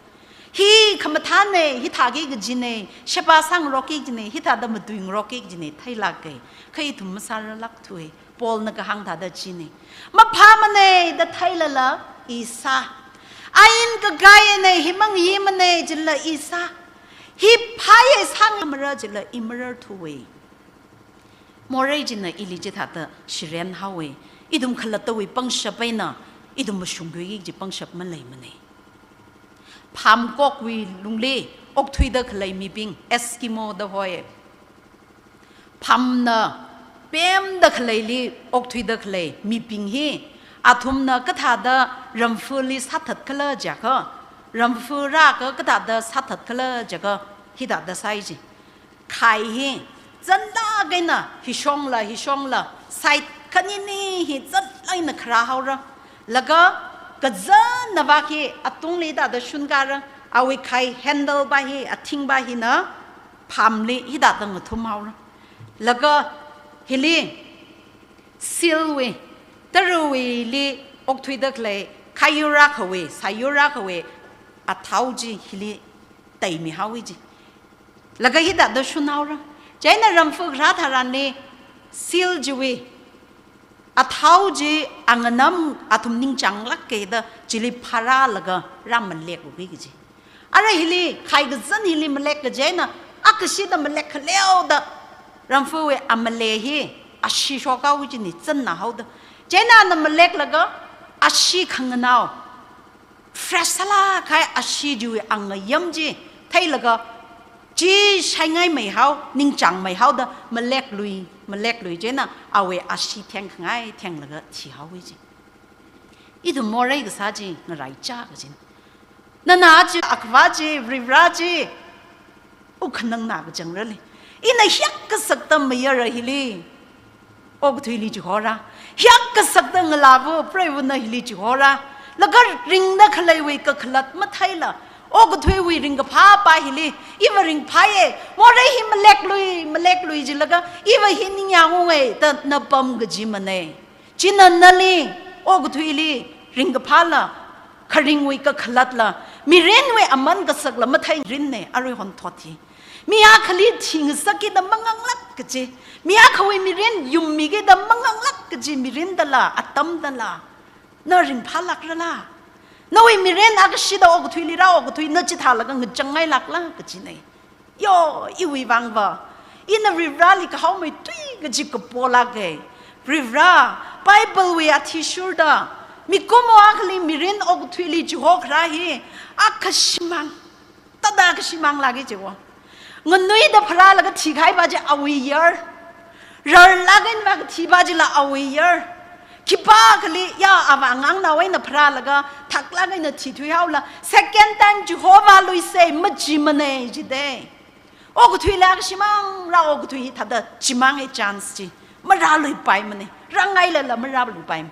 Hi khamathāne, hithāki kajine, sheba sāngarokki kajine, hithāda matuingarokki kajine, theilāke. Kha ithum masārarlākthuwe. Paulna kahāng thāda chine. Maphāmane da theilala i sā. Ain kakaine, hi mangayimane chila i sā. Hi phāye sāngamara chila i mararthuwe. Morei china ili chithāda shiren haowe. Ithum khalattawui pangshap eina, ithum mashungkhuiki kaji pangshap maleimane. Pham kokwui lungli okthuida khalei mibing, Eskimo da hoi. Phamna pemda khaleili okthuida khalei mibing hi, athumna kathāda ramfali sāthatkhala jiakha, ramfa rākha kathāda sāthatkhala jiakha, hithāda sāi ji. Khai hi, zanlāk eina, hishongla, hishongla, side khanini hi zanlāk eina kharā haora. Laga kazanna vak hi atungli hithāda shunkāra, awui khai handle va hi, athing va hina, phamli hithāda ngathum haora. Laga hili, silwui, tarawuili okthuida khalei, khayur rākhawui, sayur rākhawui, athao chi hili teimi haowi ji. Laga hithāda shun haora. Chieina ramfa kharā tharanli, sil chiwui, athao chi anganam athum ningchānglākke da chili phārālaga rāmalekki kaji. Ara hili, khai kazan hili malek kaji eina, akhashida malek khaleoda, ramfawui amale hi, ashee shokhaowi jine, zanna haoda. Chieina ana maleklaga, ashee khanganao, fresh sālāk kahai ashee chiwui angayam chi theilaga, chi shaingaimei hao, ningchāngmei haoda, maleklui, maleklui chieina, awui ashee thengkhangai thenglaga thihaowi ji. Ithum morei kasā chi ngaraichā kajina. Nana chi, Akhava chi, Varivara chi, wukhanangna kachang rale. Ina hiyākha sakta mayara hili okathuili chihora. Hiyākha sakta ngalāva preiva̱na hili chihora. Laga ringda khaleiwui kakhalat matheila, okathuiwui ringkaphā pa hili, iva ringphāye, morei hi maleklui, maleklui jilaga, iva hi ningyāng unge, da na pam kajimane. China nali, okathuili, ringkaphāla, kharingwui kakhalatla, mirinwui aman kasakla mathei mirinne, arui honthot hi. Mi akhali thingasakki da manganglāk kaji. Mi akhawui mirin yummiki da manganglāk kaji mirindala, atamdala, na ringphālākrala? Nawui mirin akhashida okathuili rā, okathuina chithālaga ngachāngngailākla kajine. Yo, iwui vangva, ina Varivarali kahaomeithui kaji kapolāke. Varivara, Bible wui athishurda, mikumo akhali mirin okathuili chihokharā hi, akhashimang, tada akhashimanglāke jiwo. Nganuida pharālaga thikahai pa chi awui yar. Rarlāk eina vākathi pā chila awui yar. Khipākhali ya avā ngangnao eina pharālaga, thaklāk eina thithui haola, second time Jehovah luisei machimanei jidei. Okathuila kashimang rā, okathui hi thāda chimang e chance chi. Marāluipaimanei. Rāngailala marāluipai.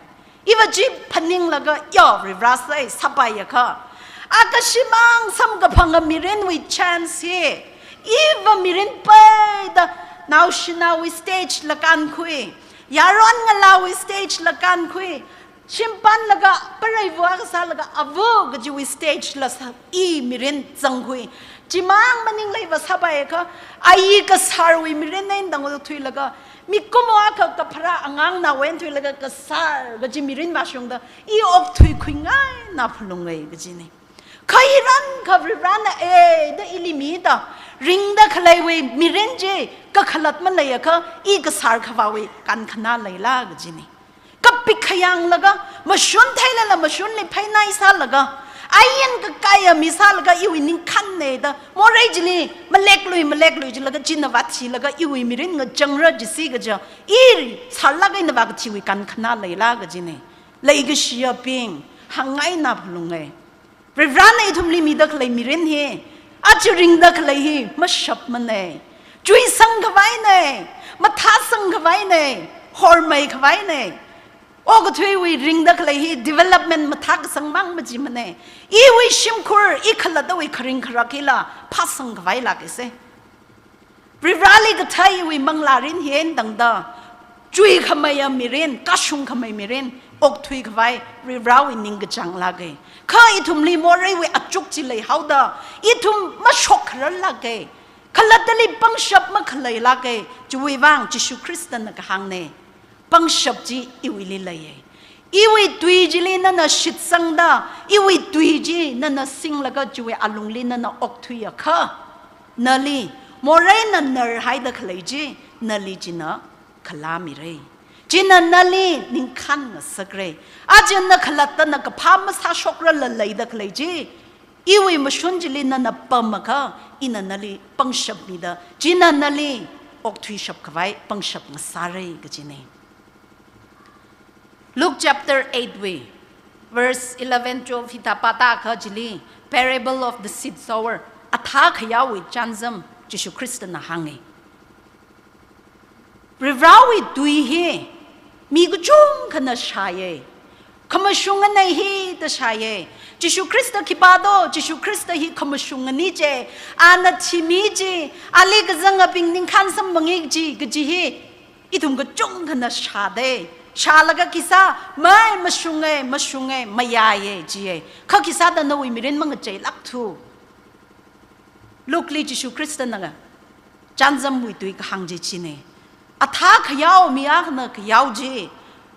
Iva chi phaninglaga ya Varivarā sāsei sāpaiakha, a kashimang samkaphanga mirinwui chance hi, iva mirin peida naoshinaowui stage la kānkhui, yaron ngalāwui stage la kānkhui, shimpanlaga pareiva kasālaga ava kajiwui stage la sā, i mirin zangkhui. Chimang maningla iva sāpaiakha, a i kasārwui mirin eina tangthuilaga, mikumo akha kapharā angangnao eina thuilaga kasār kaji mirin vāshungda, i okthuikhuingaina phalungai kajinei. Kha hi rānkha Varivarāna eida ili mida, ringda khaleiwui mirin chi kakhalat maleiakha, i kasār khavāwui kankhana leila kajinei. Kapik khayanglaga, mashun theilala mashunli pheinai sālaga, ain kakaiya mi sālaga, iwui ningkhan eida, morei chili maleklui, maleklui jilaga, china vāthilaga, iwui mirin ngachangra jisi kaja, i sārlāk eina vākathiwui kankhana leila kajinei. Leikashiyabing, hāngngaina phalungai. Varivarāna ithumli mida khalei mirin hi, aja ringda khalei hi mashapmanei. Chuisang khavainei, mathāsang khavainei, hormei khavainei. Okathuiwui ringda khalei hi development mathākasang mang machimanei. Iwui shimkhur, i khalattawui kharing kharak hila phāsang khavailāk isei. Varivarāli katheiwui manglārin hi eina tangda, chuikhameiya mirin, kashung khamei mirin, okthui khavai Varivarāwui ningkachāng lākei. Kha ithumli moreiwui achuk chi leihaoda, ithum mashok khararlākei. Khalattali pangshap makhaleilākei. Chiwui vang Jishu Khristana kahāngnei. Pangshap chi iwuili leiye. Iwui tui chili nana shitsangda, iwui tui chi nana singlaga chiwui alungli nana okthuiakha, nali moreina narhaida khalei chi, nali china khalāmirei. China nali ningkhan ngasakrai. Aja na khalatta na kaphā masāshokra laleida khalei chi, iwui mashun chili nana pamakha, ina nali pangshap mida, china nali okthuishap khavai pangshap ngasārei kajinei. Luke chapter eight wui, verse eleven, twelve hithā pātākha chili, Parable of the Seed Sower, athā khayaowui chānjam Jishu Khristana hānge. Varivarāwui tui hi mi kachungkhana shāye. Khamashunganei hi da shāye. Jishu Khrista khipā do, Jishu Khrista hi khamashungani che, ana thimi chi, ali kazangabing ningkhan samphanga chi, kaji hi ithum kachungkhana shādei. Shālaga khisā, mai mashunge, mashunge, mayāye jiye. Kha khisāda nawui mirin mangacheilākthu. Lukeli Jishu Khristana chānjamwui tui kahāng chi chinei. Athā khayao mi akhana khayao chi,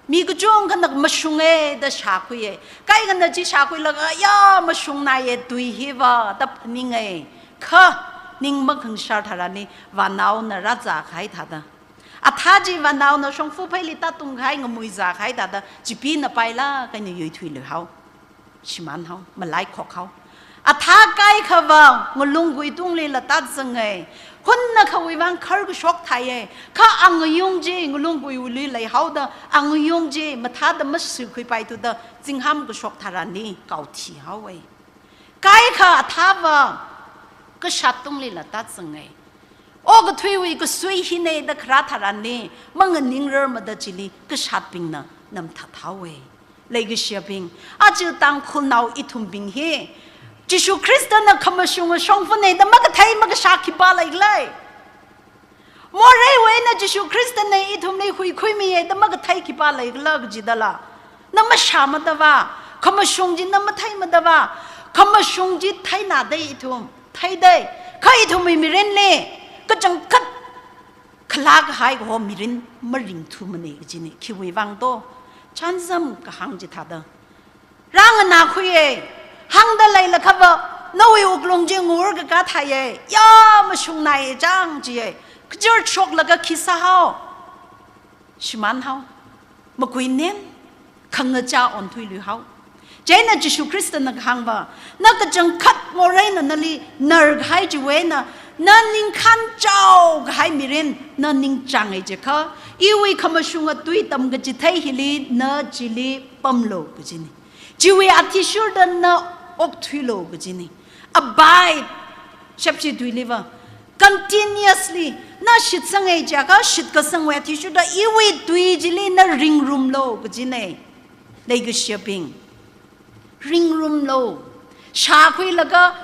mi kachungkhana mashunge da shākhuiye. Kaikhana chi shākhuilaga, ya mashungnaiye tui hiva da phaninge. Kha ning makhangasār tharanli, vānaona rāzākahai thāda. Athā chi vānaona shongfa pheili tātungkahai ngamuizākahai thāda, chipina pailāk eina yuithuiluihao. Shimānhao, malaikhokhao. Athā kaikhava ngalunggui tunglila tāzange. Hunnakhawui vang khar kashok thāye. Kha angayung chi ngalungguiwuili leihaoda, angayung chi mathāda masuikhuipaithuda, zingham kashok tharanli kaothihaowe. Kaikha athāva kashat tunglila tāzange. Okathuiwui kasui hinei da kharā tharanli, manganingrarmada chili kashatbingna namthathaowe. Leikashiyabing, aja Tangkhulnao ithumbing hi, Jishu Khristana khamashunga shongfanei da makathei makashā khipā leikhala? Moreiwui eina Jishu Khristana ithumli huikhuimiye da makathei khipā leikhala kajidala? Na mashāmada va, khamashung chi na matheimada va, khamashung chi theinādei ithum, theidei. Kha ithumwui mirinli, kachangkhat khalākahai kaho mirin maringthumanei kajinei, khiwui vang do, chānjam kahāng chithāda. Rānganākhuiye, hāngda leilakhava, nawui wuklung chi ngurkakā thāye, ya mashungnaiye chang chiye, kachar shoklaga khisāhao, shimānhao, makuinen, khangachā onthuiluihao. Chieina Jishu Khristana kahāngva, na kachangkhat moreina nali narkahai chiwui eina, Na ningkhan chao kahai mirin, na ningchāngai jiakha, iwui khamashunga tui tamkachithei hili, na chili pamlu kajina. Chiwui athishurda na okthuilu kajina. Abide, shepshi tuiliva, continuously, na shitsangai jiakha, shitkasangwui athishurda, iwui tui chili na ringrumlu kajina. Leikashiyabing, ringrumlu. Shākhuilaga,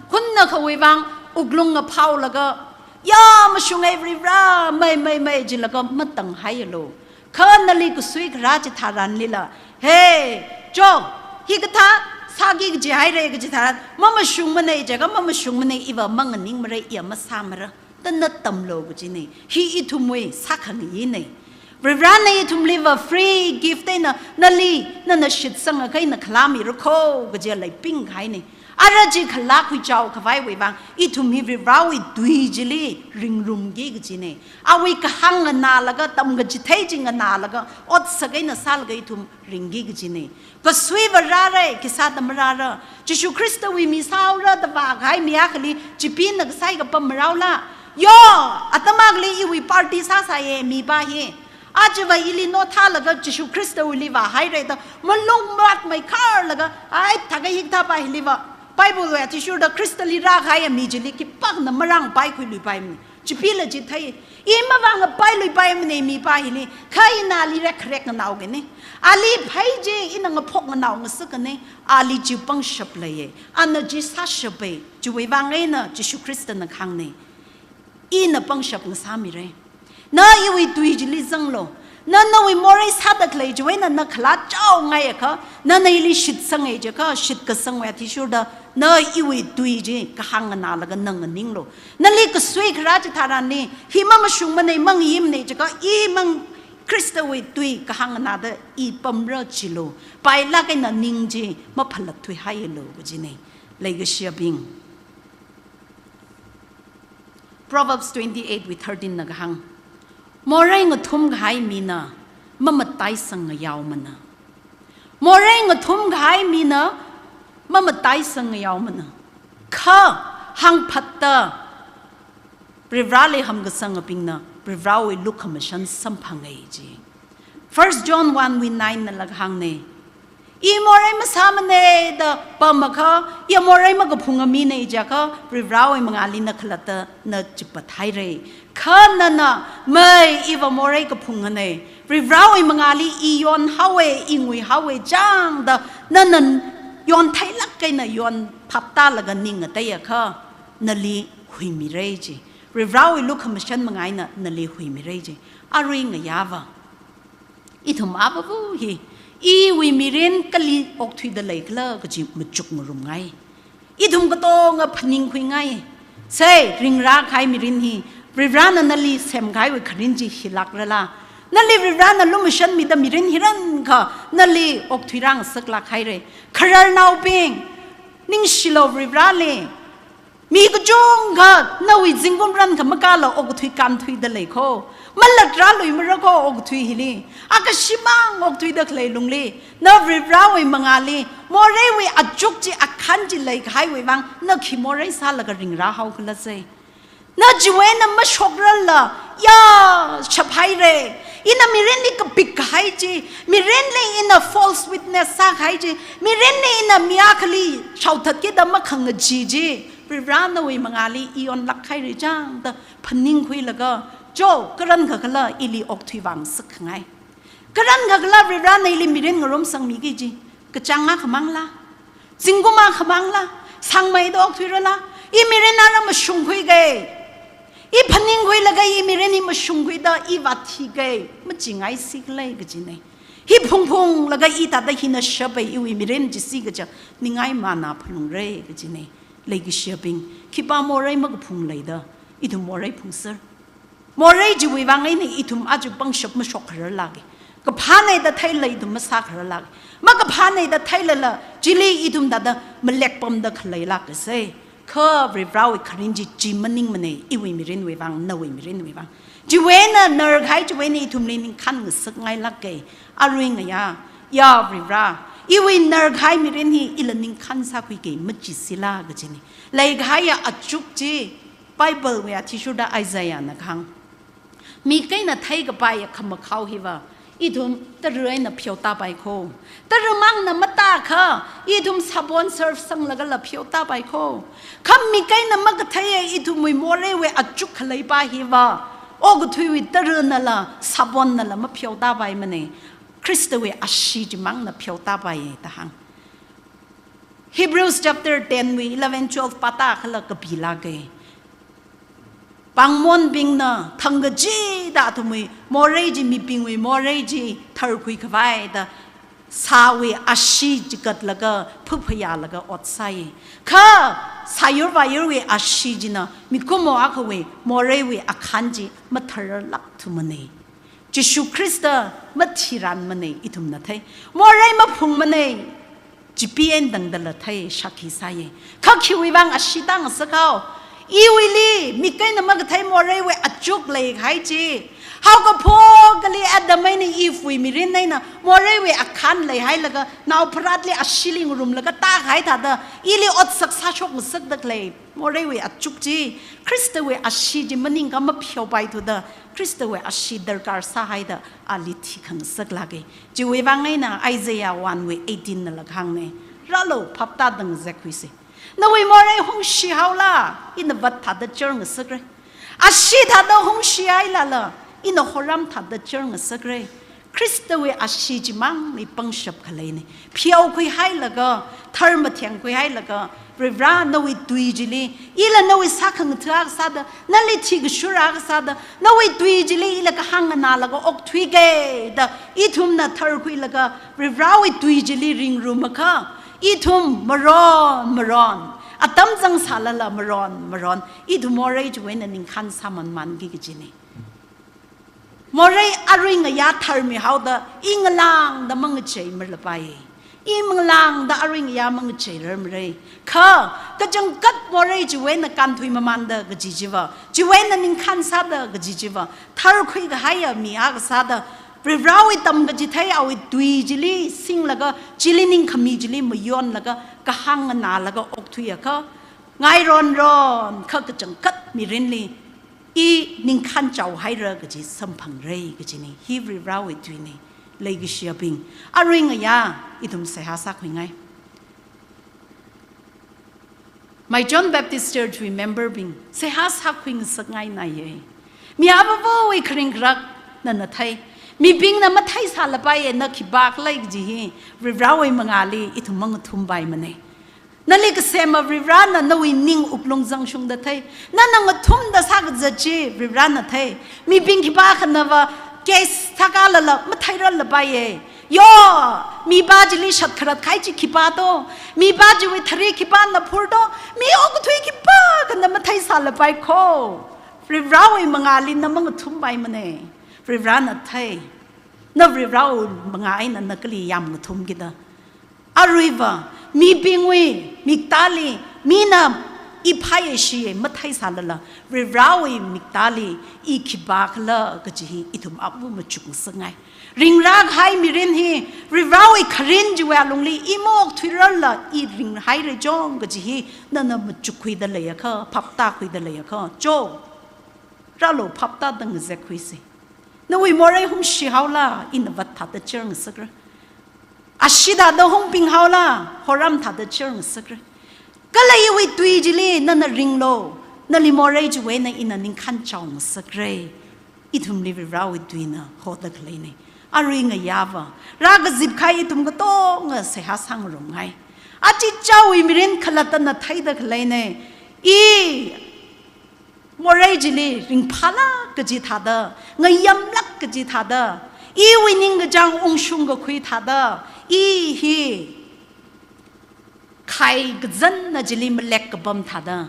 hunna khawui vang, wuklung ngaphaolaga, ya mashungai Varivara, mei, mei, mei, jilaga matanghaialu. Kha nali kasui kharā chitharanlila, hey, cho, hikathā sāki kaji haira kachitharan, mamashungmanei jiakha, mamashungmanei, iva manganingmara, iya masāmara da na tamlu kajina. Hi ithumwui sākhangayina. Varivarana ithumliva free gift eina nali, nana shitsangakha eina khalāmira kho kaji leipingkahaina. Ara chi khalākhui chao khavaiwui vang, ithum hi Varivarawui tui chili ringrumki kajina. Awui kahāng nganālaga, tamkachithei chi nganālaga, otsak eina sālaga ithum ringki kajina. Kasuiva rāra, khisāda marāra. Jishu Khristawui mi sāhaora da vākahai mi akhali, chipina kasai kapam marāola. Yo, atam akhali iwui party sāsāya mipā hi. Ajava ili nothālaga Jishu Khristawuili vāhaira da, malung maratmeikharlaga, ai, thākahai hikathāpā hiliva, Bible wui athishurda Khristali rākahaiya mi chili khipākhana marāngpaikhuiluipaimana. Chipila chithei, i mavāngapailuipaimanei mipā hili, kha ina ali rekrek nganaokana. Ali phei chi ina ngaphok nganao ngasakana, ali chi pangshap leiya, ana chi sāshapa, chiwui vang eina Jishu Khristana kahāngna. Ina pangshap ngasāmira. Na iwui tui chili zanglu. Na nawui morei sāda khalei chiwui eina na khalā chaongaiakha, nana ili shitsangai jiakha, shitkasangwui athishurda, na iwui tui chi kahāng nganālaga na nganinglu. Nali kasui kharā chitharanli, hi mamashungmanei, mangayimnei jiakha, i mang Khristawui tui kahāng nganāda i pamra chilu. Pailāk eina ning chi maphalatthuihaialu kajina. Leikashiyabing, Proverbs twenty-eight wui thirteen na kahāng, morei ngathum kahai mina mamataisang ngayaomana. Morei ngathum kahai mina mamataisang ngayaomana. Kha hāngphatta Varivarali hamkasangabingna Varivarawui lukhamashan samphangai ji. First John one wui nine nala kahāngna. I morei masāmanei da pamakha, i morei makaphunga minei jiakha, Varivarawui mangāli na khalatta na chipathaira. Kha nana, mei, iva morei kaphunganei, Varivarawui mangāli i yonhaowa, i nguihaowa chang da, nana yonthailāk eina yonphaptālaga ning ngateiakha, nali huimira ji. Varivarawui lukhamashan manga eina nali huimira ji. Arui ngayāva, ithum avāva hi, iwui mirin kali okthuida leikhala kaji machukngarumngai. Ithum katonga phaningkhuingai. Sei, ringrākahai mirin hi, Varivarana nali semkahaiwui kharin chi hilākrala? Nali Varivarana lumashanmida mirin hirankha nali okthuirāngasaklāk haira. Khararnaobing, ningshilo Varivarali. Mi kachungkha nawui zingkum rankhamakāla okathui kānthuida lei kho. Malatrāluimara kho okathui hili. Akashimang okthuida khalei lungli, na Varivarawui mangāli, moreiwui achuk chi, akhan chi leikahaiwui vang, na khi morei sālaga ringrāhaokhala sei? Na chiwui eina mashokrarla, ya, shaphaira. Ina mirinli kapik kahai chi, mirinli ina false witness sākahai chi, mirinli ina mi akhali shaothatkida makhangachee chi, Varivara nawui mangāli i yonlāk haira chang da phaningkhuilaga, cho, karan kakhala ili okthuivāngasak khangai. Karan kakhala Varivarana ili mirin ngarumsangmiki chi, kachāng akhamangla, zingkum akhamangla, sāngmeida okthuirala, i mirin ara mashungkhuiga, i phaningkhuilaga i mirin i mashungkhuida i vāthiga, machingaisi khala kajina. Hi phungphunglaga i thāda hina shapa iwui mirin chi si kaja, ningai mana phalungra kajina. Leikashiyabing, khipā morei makaphung leida, ithum morei phungser. Morei chiwui vang eina ithum aja pangshap mashokkhararlāka. Kaphānei da theilala ithum masākhararlāka. Makaphānei da theilala, chili ithum thāda malekpamda khaleilāka sei. Kha Varivarawui kharin chi chi maningmanei, iwui mirinwui vang, nawui mirinwui vang. Chiwui eina narkahai chiwui eina ithumli ningkhan ngasakngailāka. Arui ngayā, ya Varivara, iwui narkahai mirin hi ila ningkhan sākhuiki, machisila kajina. Leikahaiya achuk chi, Bible wui athishurda Isaiah na kahāng, mik eina theikapai khamakhao hiva ithum tara eina pheotāpai kho. Taramangna matākha ithum sabon surf sanglagala pheotāpai kho. Kha mik eina makatheiya ithumwui moreiwui achuk khaleipa hiva okathuiwui taranala sabonnala mapheotāpaimana. Khristawui ashee chimangna pheotāpaiya da hāng. Hebrews chapter ten wui eleven, twelve pātākhala kapilāka. Pāngmonbingna thangkachida athumwui morei chi, mibingwui morei chi tharkhui khavai da sāwui ashee chigatlaga phuphayālaga ot sāi. Kha sāyur vāyurwui ashee china mikumo akhawui moreiwui akhan chi matharlākthumana. Jishu Khrista mathiranmana, ithumna thei. Morei maphungmana, chipee eina tangdala thei, shākhi sāya. Kha khiwui vang ashee tāngasak hao? Iwuili mik eina makathei moreiwui achuk leihai chi. Haokaphokali Adam eina Eve wui mirin eina moreiwui akhan leihailaga, naopharātli asheeli ngarumlaga tākahai thāda, ili otsak sāshokngasakda khalei moreiwui achuk chi, Khristawui ashee chi maningakha mapheopaithuda, Khristawui ashee darkar sāhaida ali thikhangasaklāka. Chiwui vang eina Isaiah one wui eighteen nala kahāngna. Rālu, phaptāda ngazek khuisa. Nawui morei hungshi haola, ina vat thāda churngasakra. Ashee thāda hungshi hailala, ina horam thāda churngasakra. Khristawui ashee chimangli pangshap khaleina. Pheokhuihailaga, thar mathengkhuihailaga, Varivara nawui tui chili, ila nawui sākhangatha akha sāda, nali thikashura akha sāda, nawui tui chili ila kahāng nganālaga okthuika da, ithumna tharkhuilaga, Varivarawui tui chili ringrumakha, ithum maron maron, atam zangsālala maron maron, ithum morei chiwui eina ningkhān sāmanmanki kajina. Morei arui ngayā tharmi haoda, i ngalāngda mangachei marlapai. I ngalāngda arui ngayā mangachei rarmara. Kha, kachangkhat morei chiwui eina kānthui mamanda kaji chiva, chiwui eina ningkhān sāda kaji chiva, tharkhui kahaiya mi akha sāda, Varivarawui tamkachithei awui tui chili singlaga, chili ningkhami chili mayonlaga, kahāng nganālaga okthuiakha, ngaironron kha kachangkhat mirinli i ningkhān chaohaira kaji samphangra kajina. Hi Varivarawui tuina. Leikashiyabing, arui ngayā ithum seihā sākhuingai. My John Baptist Church wui member bing, seihā sākhuingasakngainaiya. Mi avāvawui kharing kharak nana thei. Mibingna matheisālapaiya, na khipākhala kaji hi Varivarawui mangāli ithum mangathumpaimana. Nali kasema Varivarana nawui ning wuklung zangshungda thei. Nana ngathumda sākazat chi Varivarana thei. Mibing khipākhanava case sākalala matheirarlapaiya. Yo, mipā chili shatkharat kahai chi khipā to, mipā chiwui thari khipāna phur to, mi okathui khipākhana matheisālapai kho. Varivarawui mangāli na mangathumpaimana. Varivarana thei. Na Varivarawui mangā eina na kali yamngathumkida. Aruiva, mibingwui miktāli, mina i phāya shiya matheisālala, Varivarawui miktāli i khipākhala kaji hi ithum apu machukngasakngai. Ringrākahai mirin hi, Varivarawui kharin chiwui alungli i maokthuirarla i ringhaira chong kaji hi, nana machukkhuida leiakha, phaptākhuida leiakha, cho, rālu phaptāda ngazekkhuisa. Nawui morei hungshi haola, ina vat thāda chirngasakra. Ashee thāda hungping haola, horam thāda chirngasakra. Kala iwui tui chili nana ringlu, nali morei chiwui eina ina ningkhān chaongasakra. Ithumli Varivarawui tuina hoda khaleina. Arui ngayāva, rākazipkahai ithum katonga seihā sāngarumngai. Achichāwui mirin khalattana theida khaleina. I morei chili ringphālāk kaji thāda, ngayamlāk kaji thāda, iwui ningkachāng ungshung kakhui thāda, i hi khai kazanna chili malek kapam thāda,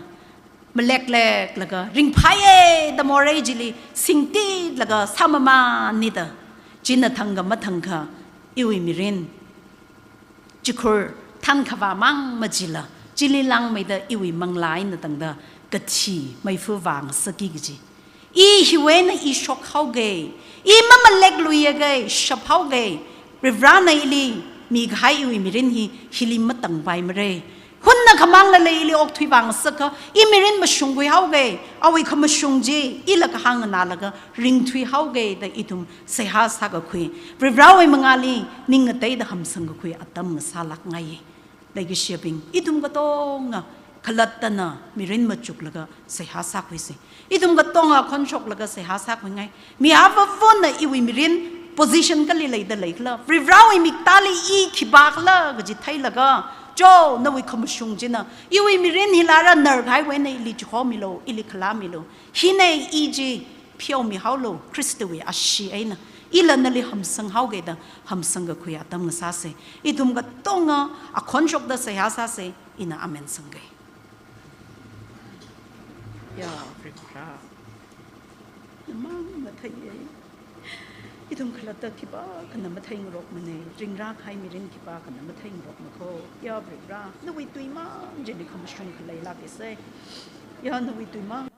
malekleklaga, ringphāya da morei chili singtitlaga sāmamānida, china thangkha mathangkha, iwui mirin chikhur thankhavā mang machila, chili langmeida iwui manglā eina tangda kathi meifa vāngasakki kaji. I hiwui eina i shokhaoga, i mamalekluiaga, shaphaoga, Varivarana ili mikahai iwui mirin hi hili matangpaimara. Hunna khamangla lei ili okthui vāngasaka, i mirin mashungkhui haoga, awui khamashung chi ila kahāng nganālaga ringthui haoga da ithum seihā sākakhui. Varivarāwui mangāli ning ngateida hamsangkakhui atam ngasālākngai. Leikashiyabing, ithum katonga khalattana mirin machuklaga seihā sākhuisa. Ithum katonga khonshoklaga seihā sākhuingai. Mi avāvana iwui mirin position kali leida leikhala, Varivarāwui miktāli i khipākhala kaji theilaga, cho, nawui khamashung china iwui mirin hila rānarkahaiwui eina ili chihomilo, ili khalāmilo. Hina i chi pheomihaolo, Khristawui ashee eina. Ila nali hamsang haoga da hamsangkakhui atam ngasāsa. Ithum katonga akhonshokda seihā sāsa, ina amen sangga. Ya, Varivarā. Namang matheiya. Ithum khalatta khipākhana matheingarokmana, ringrākahai mirin khipākhana matheingarokma kho. Ya Varivarā, nawui tuimang chili khamashung khaleilāksa. Ya nawui tuimang.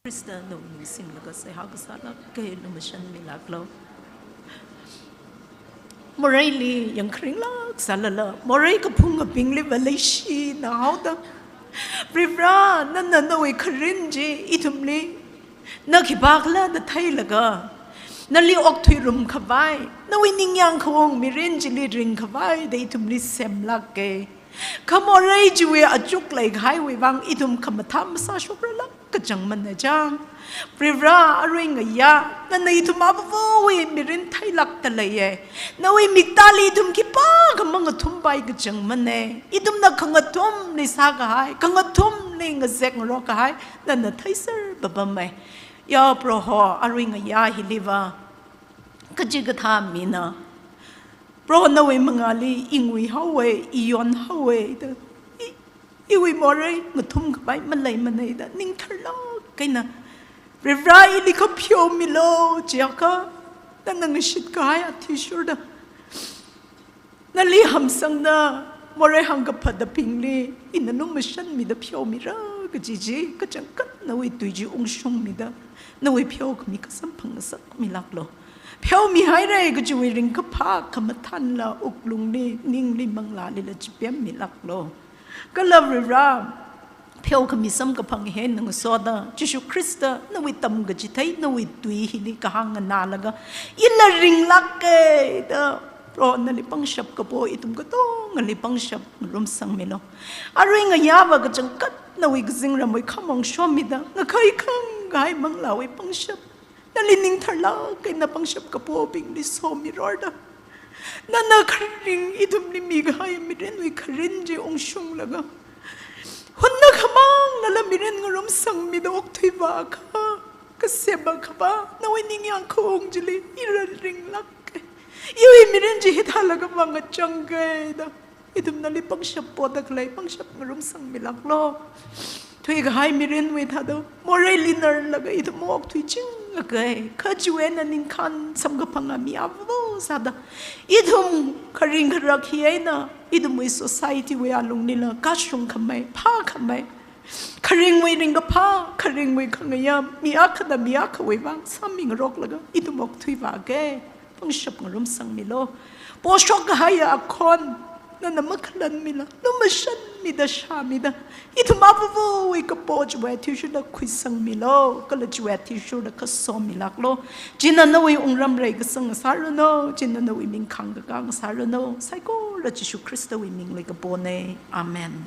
Khrista nawui ningshinglaga seihā kasālāka, lumashanmilāklo. Moreili yangkharinglāk sālala, morei kaphungabingli va leishinaoda, Varivarā, nana nawui kharin chi ithumli, na khipākhala da theilaga, nali okthuirum khavai, nawui ningyāng khaung mirin chili ring khavai da ithumli semlāka. Kha morei chiwui achuk leikahaiwui vang ithum khamathā masāshokralāk kachangmana chang. Varivarā, arui ngayā, nana ithum avāvawui mirin theilākda leiya. Nawui miktāli ithum khipākha mangathumpai kachangmana. Ithumna khangathumli sākahai, khangathumli ngazek ngarokkahai, nana theiser papama. Ya Proho, arui ngayā hiliva kachikathā mina, Proho nawui mangāli i ngui haowa, i yon haowa da, i, iwui morei ngathum khavai maleimana da, ning tharlāk eina, Varivarā ili kha pheomilo jiakha, nana ngashitkahai athishurda, nali hamsangda, morei hāngkaphatabingli ina lumashanmida pheomira kaji chi, kachangkhat nawui tui chi ungshungmida, nawui pheokhami kasamphang ngasakmilāklo. Pheomihaira kajiwui ringkaphā khamathānla wuklungli, ningli, manglālila chipemmilāklo. Kala Varivarā, pheokhami samkaphang hi eina ngasoda, Jishu Khrista nawui tamkachithei, nawui tui hili kahāng nganālaga, ila ringlāka da, Proho nali pangshap kapo ithum katongali pangshap ngarumsangmilo. Arui ngayāva kachangkhat nawui kazingramwui khamong shomida, ngakhai khangkahai manglāwui pangshap, nali ning tharlāk eina pangshap kapobingli somirorda, Nana kharing ithumli mikahai mirinwui kharing chi ungshunglaga, hunna khamang nala mirin ngarumsangmida okthuivākha, kaseba khavā nawui ningyāng khaung chili ira ringlāka. Iwui mirin chi hithālaga vāngachangka da, ithum nali pangshap poda khalei, pangshap ngarumsangmilāklu. Thuikahai mirinwui thāda moreili narlaga ithum okthuichinglāka. Kha chiwui eina ningkhān samkaphanga mi āva sāda, ithum kharing kharak hi eina ithumwui society wui alunglila kashung khamei, phākhamei, kharingwui ringkaphā, kharingwui khangayā, mi akhana mi akhawui vang sāmingaroklaga ithum okthuivāka. Pangshap ngarumsangmilu. Poshok kahaiya akhon nana makhalanmila, lumashanmida shāmida, ithum āvawui kapo chiwui athishurda khuisangmilu, kala chiwui athishurda kasomilāklu. China nawui wungram reikasang ngasāranu, china nawui ming khāngkakā ngasāranu. Saikora Jishu Khristawui mingli kapona. Amen.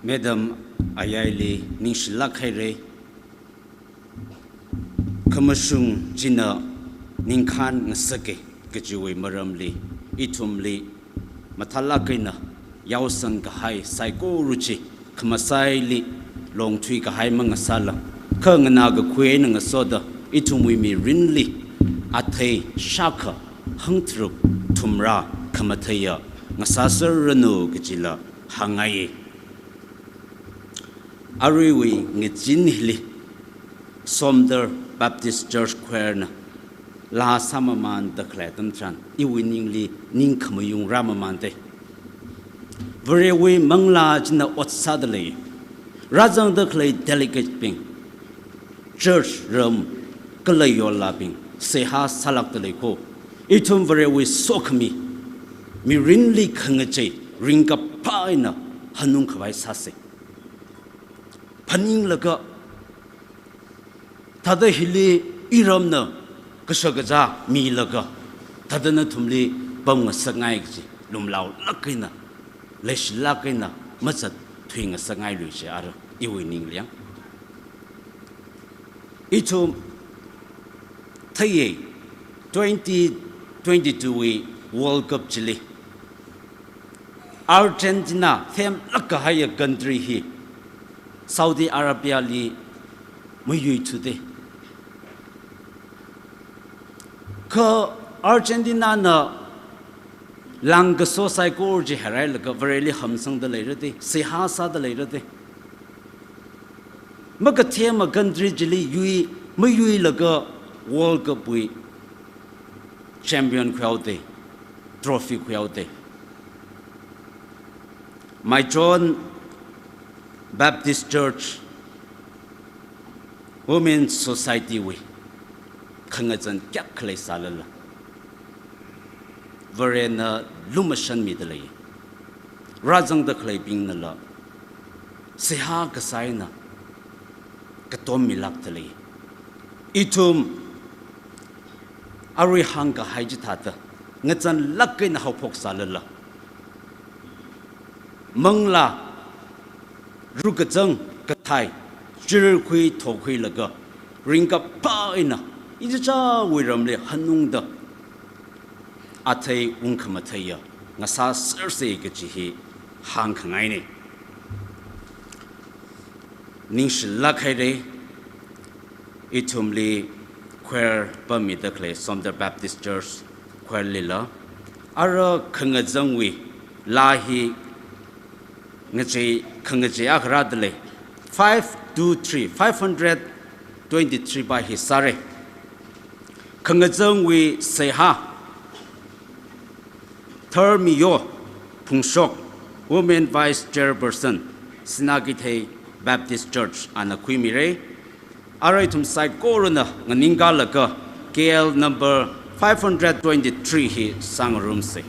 Madam ayaili ningshilāk haira. Khamashung china ningkhān ngasaka kajiwui maramli, ithumli mathālāk eina yaosang kahai saikora chi, khamasāli longthui kahai mangasāla, kha nganā kakhui eina ngasoda ithumwui mirinli athei shākha hangtharuk thumrā khamatheiya ngasāserranu kajila hāngngai. Aruiwui ngazin hili Somdal Baptist Church Choir na laa sāmamanda khalei atam tharan, iwui ningli ning khamayung rāmamanda. Varewui manglā china ot sāda lei. Rāzangda khalei delegate bing, church ram kala yollabing seihā sālākda lei kho. Ithum Varewui sokhami, mirinli khangachei, ringkaphā eina hanung khavai sāsa. Phaninglaga, thāda hili iramna kashakazā milaga, thāda nathumli pamngasakngai kaji lumlaolāk eina, leishilāk eina mazatthui ngasakngailui chi ara iwui ningli yang. Ithum theiya, twenty twenty-two wui World Cup chili Argentina themlāk kahaiya country hi Saudi Arabia li mayuithuda. Kha Argentina na lāngkaso saikora chi hairailaga Vareli hamsangda leirada, seihā sāda leirada. Makathema country chili yui, mayuilaga World Cup wui champion khuihaoda, trophy khuihaoda. Maichon Baptist Church Women Society wui khangazan kayākha leisālala, Varena lumashanmida lei. Rāzangda khaleibingnala seihā kasā eina katom milākda lei. Ithum arui hāngkahai chithāda ngazanlāk eina haophoksālala, manglā rukazang kathai chirkhui thokhuilaga, ringkaphā eina ichichāwui ramli hanungda athei ungkhamatheiya ngasāsersa kaji hi hāngkhangaina. Ningshilāk haira, ithumli choir pammida khalei Somdal Baptist Church choir lila. Ara khangazangwui laa hi ngachei, khangachei akha rāda lei. Five two three, five hundred twenty-three pa hi sāra. Khangazangwui seihā Tharmiyo Phungshok, Women Vice Chairperson, Sinakithei Baptist Church, ana khuimira. Ara ithum saikorana nganingkalaga K L number five hundred twenty-three hi sāngarumsa.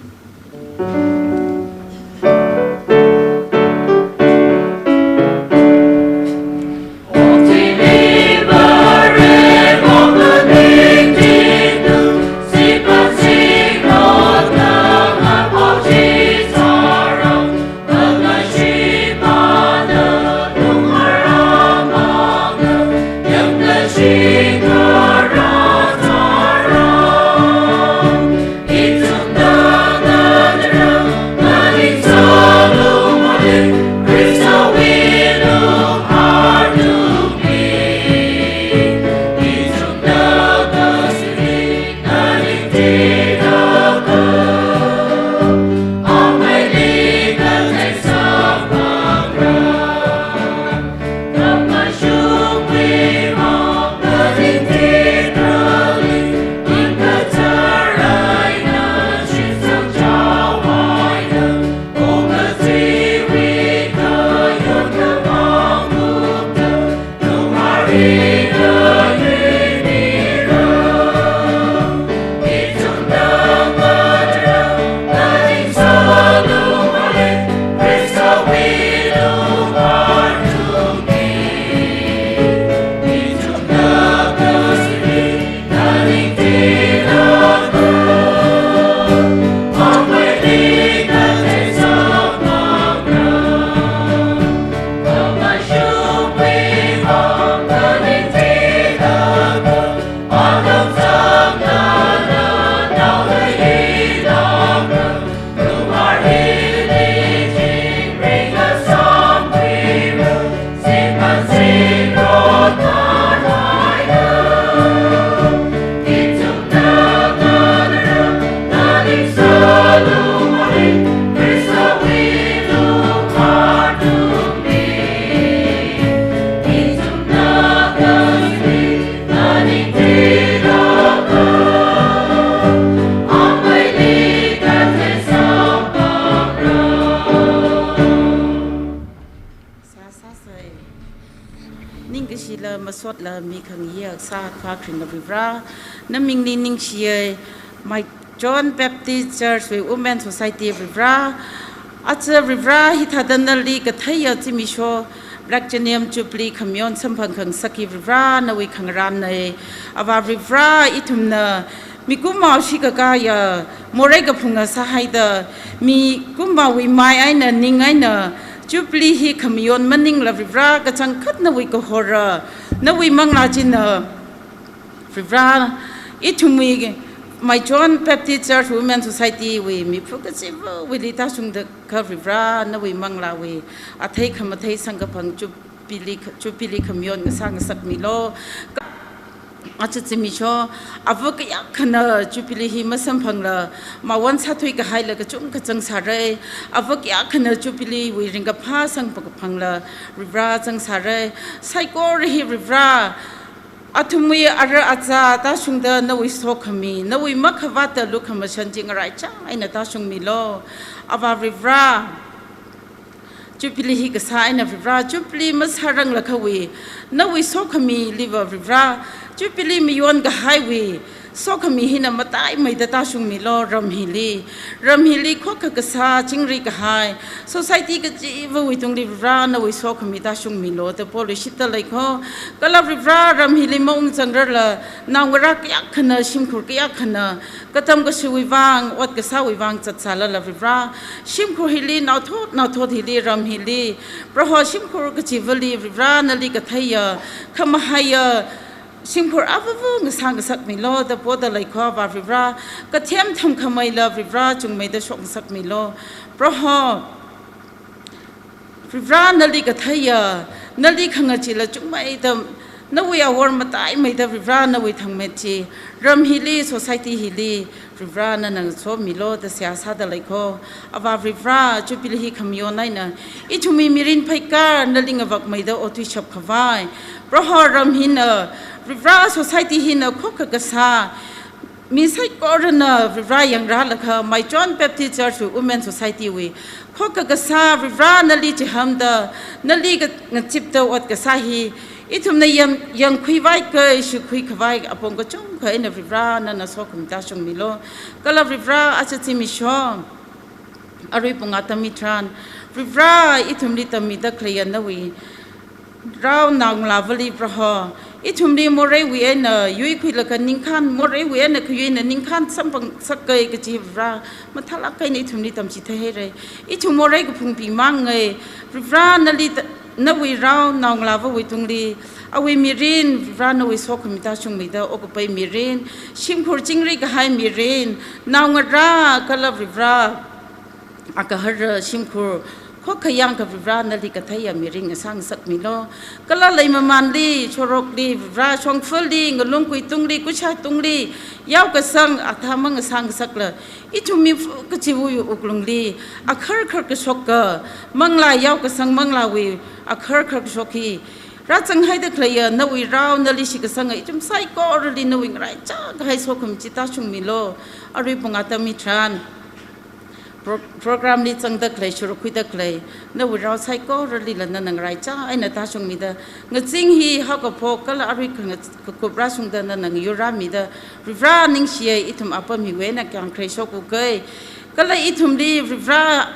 Masotla mi khangayei akha sākhavai Varivara, namingli ningshiya, Maichon Baptist Church wui Women Society Varivara, aja Varivara hithāda nali katheiya zimiksho, Platinum Jubilee khamayon samphang khangasak hi Varivara nawui khangarānna. Avā Varivara, ithumna mikumowui shikakāya morei kaphunga sāhaida, mikumowui mai eina ning eina Jubilee hi khamayon maningla Varivara kachangkhat nawui kahora, nawui manglā china Varivara, ithumwui Maichon Baptist Church Women Society wui miphu kachivawuili tāshungda kha Varivara nawui manglāwui athei khamathei samkaphang Jubilee, Jubilee khamayon ngasā ngasakmilu. Aja zimiksho, ava kayākhana Jubilee hi masamphangla, mawon sāthui kahaila kachungkha zangsāra. Ava kayākhana Jubilee wui ringkaphā samkaphangla Varivara zangsāra. Saikora hi Varivara, athumwui ara aja tāshungda nawui sokhami, nawui makhavāta lukhamashan chi ngaraichā eina tāshungmilu. Avā Varivara, Jubilee hi kasā eina Varivara, Jubilee masāranglakhawui nawui sokhamiliva Varivara, Jubilee mayon kahaiwui sokhami hina mataimeida tāshungmilu ram hili. Ram hili khokkha kasā chingri kahai society kachivawui tungli Varivara nawui sokhami tāshungmilu da poluishitda leikho. Kala Varivara, ram hili maungzangrarla naongarā kayākhana, shimkhur kayākhana katam kashiwui vang, ot kasāwui vang zatsālala Varivara, shimkhur hili naothot, naothot hili, ram hili, Proho shimkhur kachivali Varivara nali katheiya, khamahaiya shimkhur avava ngasā ngasakmilu da poda leikho. Avā Varivara, kathem thamkhameila Varivara chungmeida shok ngasakmilu. Proho Varivara nali katheiya, nali khangachila chungmeida, nawui awor mataimeida Varivara nawui thangmet chi ram hili, society hili Varivara nana ngasomilu da seihā sāda leikho. Avā Varivara, Jubilee hi khamayon eina ithumwui mirin pheikar nali ngavakmeida okthuishap khavai, Proho ram hina, Varivara society hina khokkha kasā, mi saikorana Varivara yangrālakha Maichon Baptist Church wui Women Society wui khokkha kasā Varivara nali chihānda, nali ka-, ngachipda ot kasā hi ithumna yang, yangkhuivai kha shikhui khavai apong kachungkha eina Varivara nana sokhami tāshungmilu. Kala Varivara, aja zimiksho, arui pung atam hitharan Varivara ithumli tammida khaleiya nawui rao naongalāvali Proho, ithumli moreiwui eina yuikhuilaga ningkhān, moreiwui eina khayuina ningkhān samphangsak kahai kaji Varivara, mathālāk eina ithumli tamchitheihaira. Ithum morei kaphung pimang ngai, Varivara nali ta-, nawui rao naongalāvawui tungli, awui mirin Varivara nawui sokhami tāshungmeida, okkapai mirin, shimkhur chingri kahai mirin, naongarā kala Varivara, agahara shimkhur khokkha yangkha Varivara nali katheiya mirin ngasā ngasakmilu. Kala leimamanli, shorokli Varivara, shongfali, ngalungkui tungli, kuisha tungli yaokasang athā mangasā ngasakla, ithum miphu kachiwui wuklungli akharkhar kashok kha, manglā yaokasang manglāwui akharkhar kashok hi rāzanghaida khaleiya nawui rao nali shitkasanga ithum saikorali nawui ngaraichā kahai sokhami chi tāshungmilu. Arui pung atam hitharan pro-, program li zangda khalei, shurukhuida khalei nawui rao saikoralila nana ngaraichā eina tāshungmida, ngazin hi haokaphok kala arui khangachee kakup rāshungda nana ngayur rāmida, Varivara ningshiya, ithum apam hiwui eina kayāng kharei shokhaowa. Kala ithumli Varivara,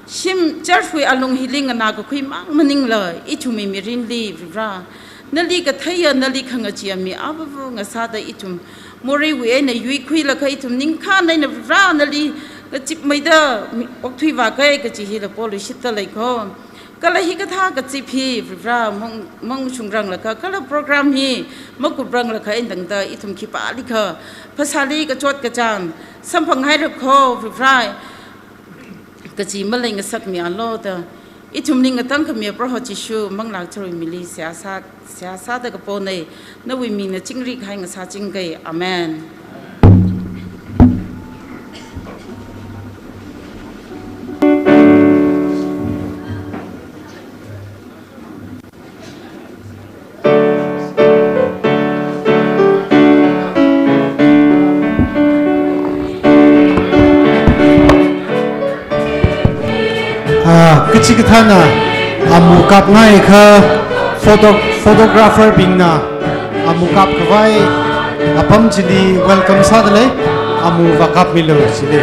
shim church wui alung hili nganā kakhuimang maningla, ithumwui mirinli Varivara nali katheiya, nali khangacheeya mi avava ngasāda ithum moreiwui eina yuikhuilaga ithum ningkhān eina Varivara nali ngachipmeida mi-, okthuivāka kaji hila poluishitda leikho. Kala hikathā kachip hi Varivara mang, mangshungranglakha, kala program hi makupranglakha eina tangda ithum khipālikha phasāli kachot kachāng samphanghaira kho Varivara, kaji maleingasakmialu da, ithumli ngatangkhamiya Proho Jishu manglā kacharui mili seihā sā, seihā sāda kapona, nawui mingna chingri kahai ngasāchingka. Amen. Ah, kachikathāna amu kapngaikha, Photo, photographer bingna amu kapkhavai apam chili welcome sādalei, amu vākapmilu chili.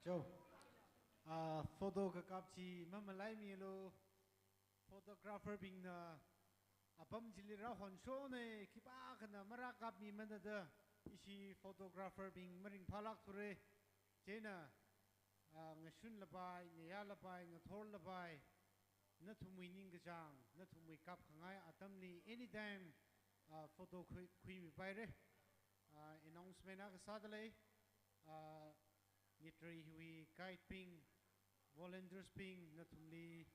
Chao. Ah, photo kakap chi mamalaimilu, photographer bingna apam chili rāhonshona, khipākhana marākapmimana da, ishi photographer bing maringphālākthura. Chieina, ah, ngashunlapai, ngayālapai, ngathorlapai, nathumwui ningkachāng, nathumwui kapkhangai atamli anytime, ah, photo khui, khuimipaira. Ah, announcement akha sādalei, ah, nitrai hiwui guide bing, volunteers bing, nathumli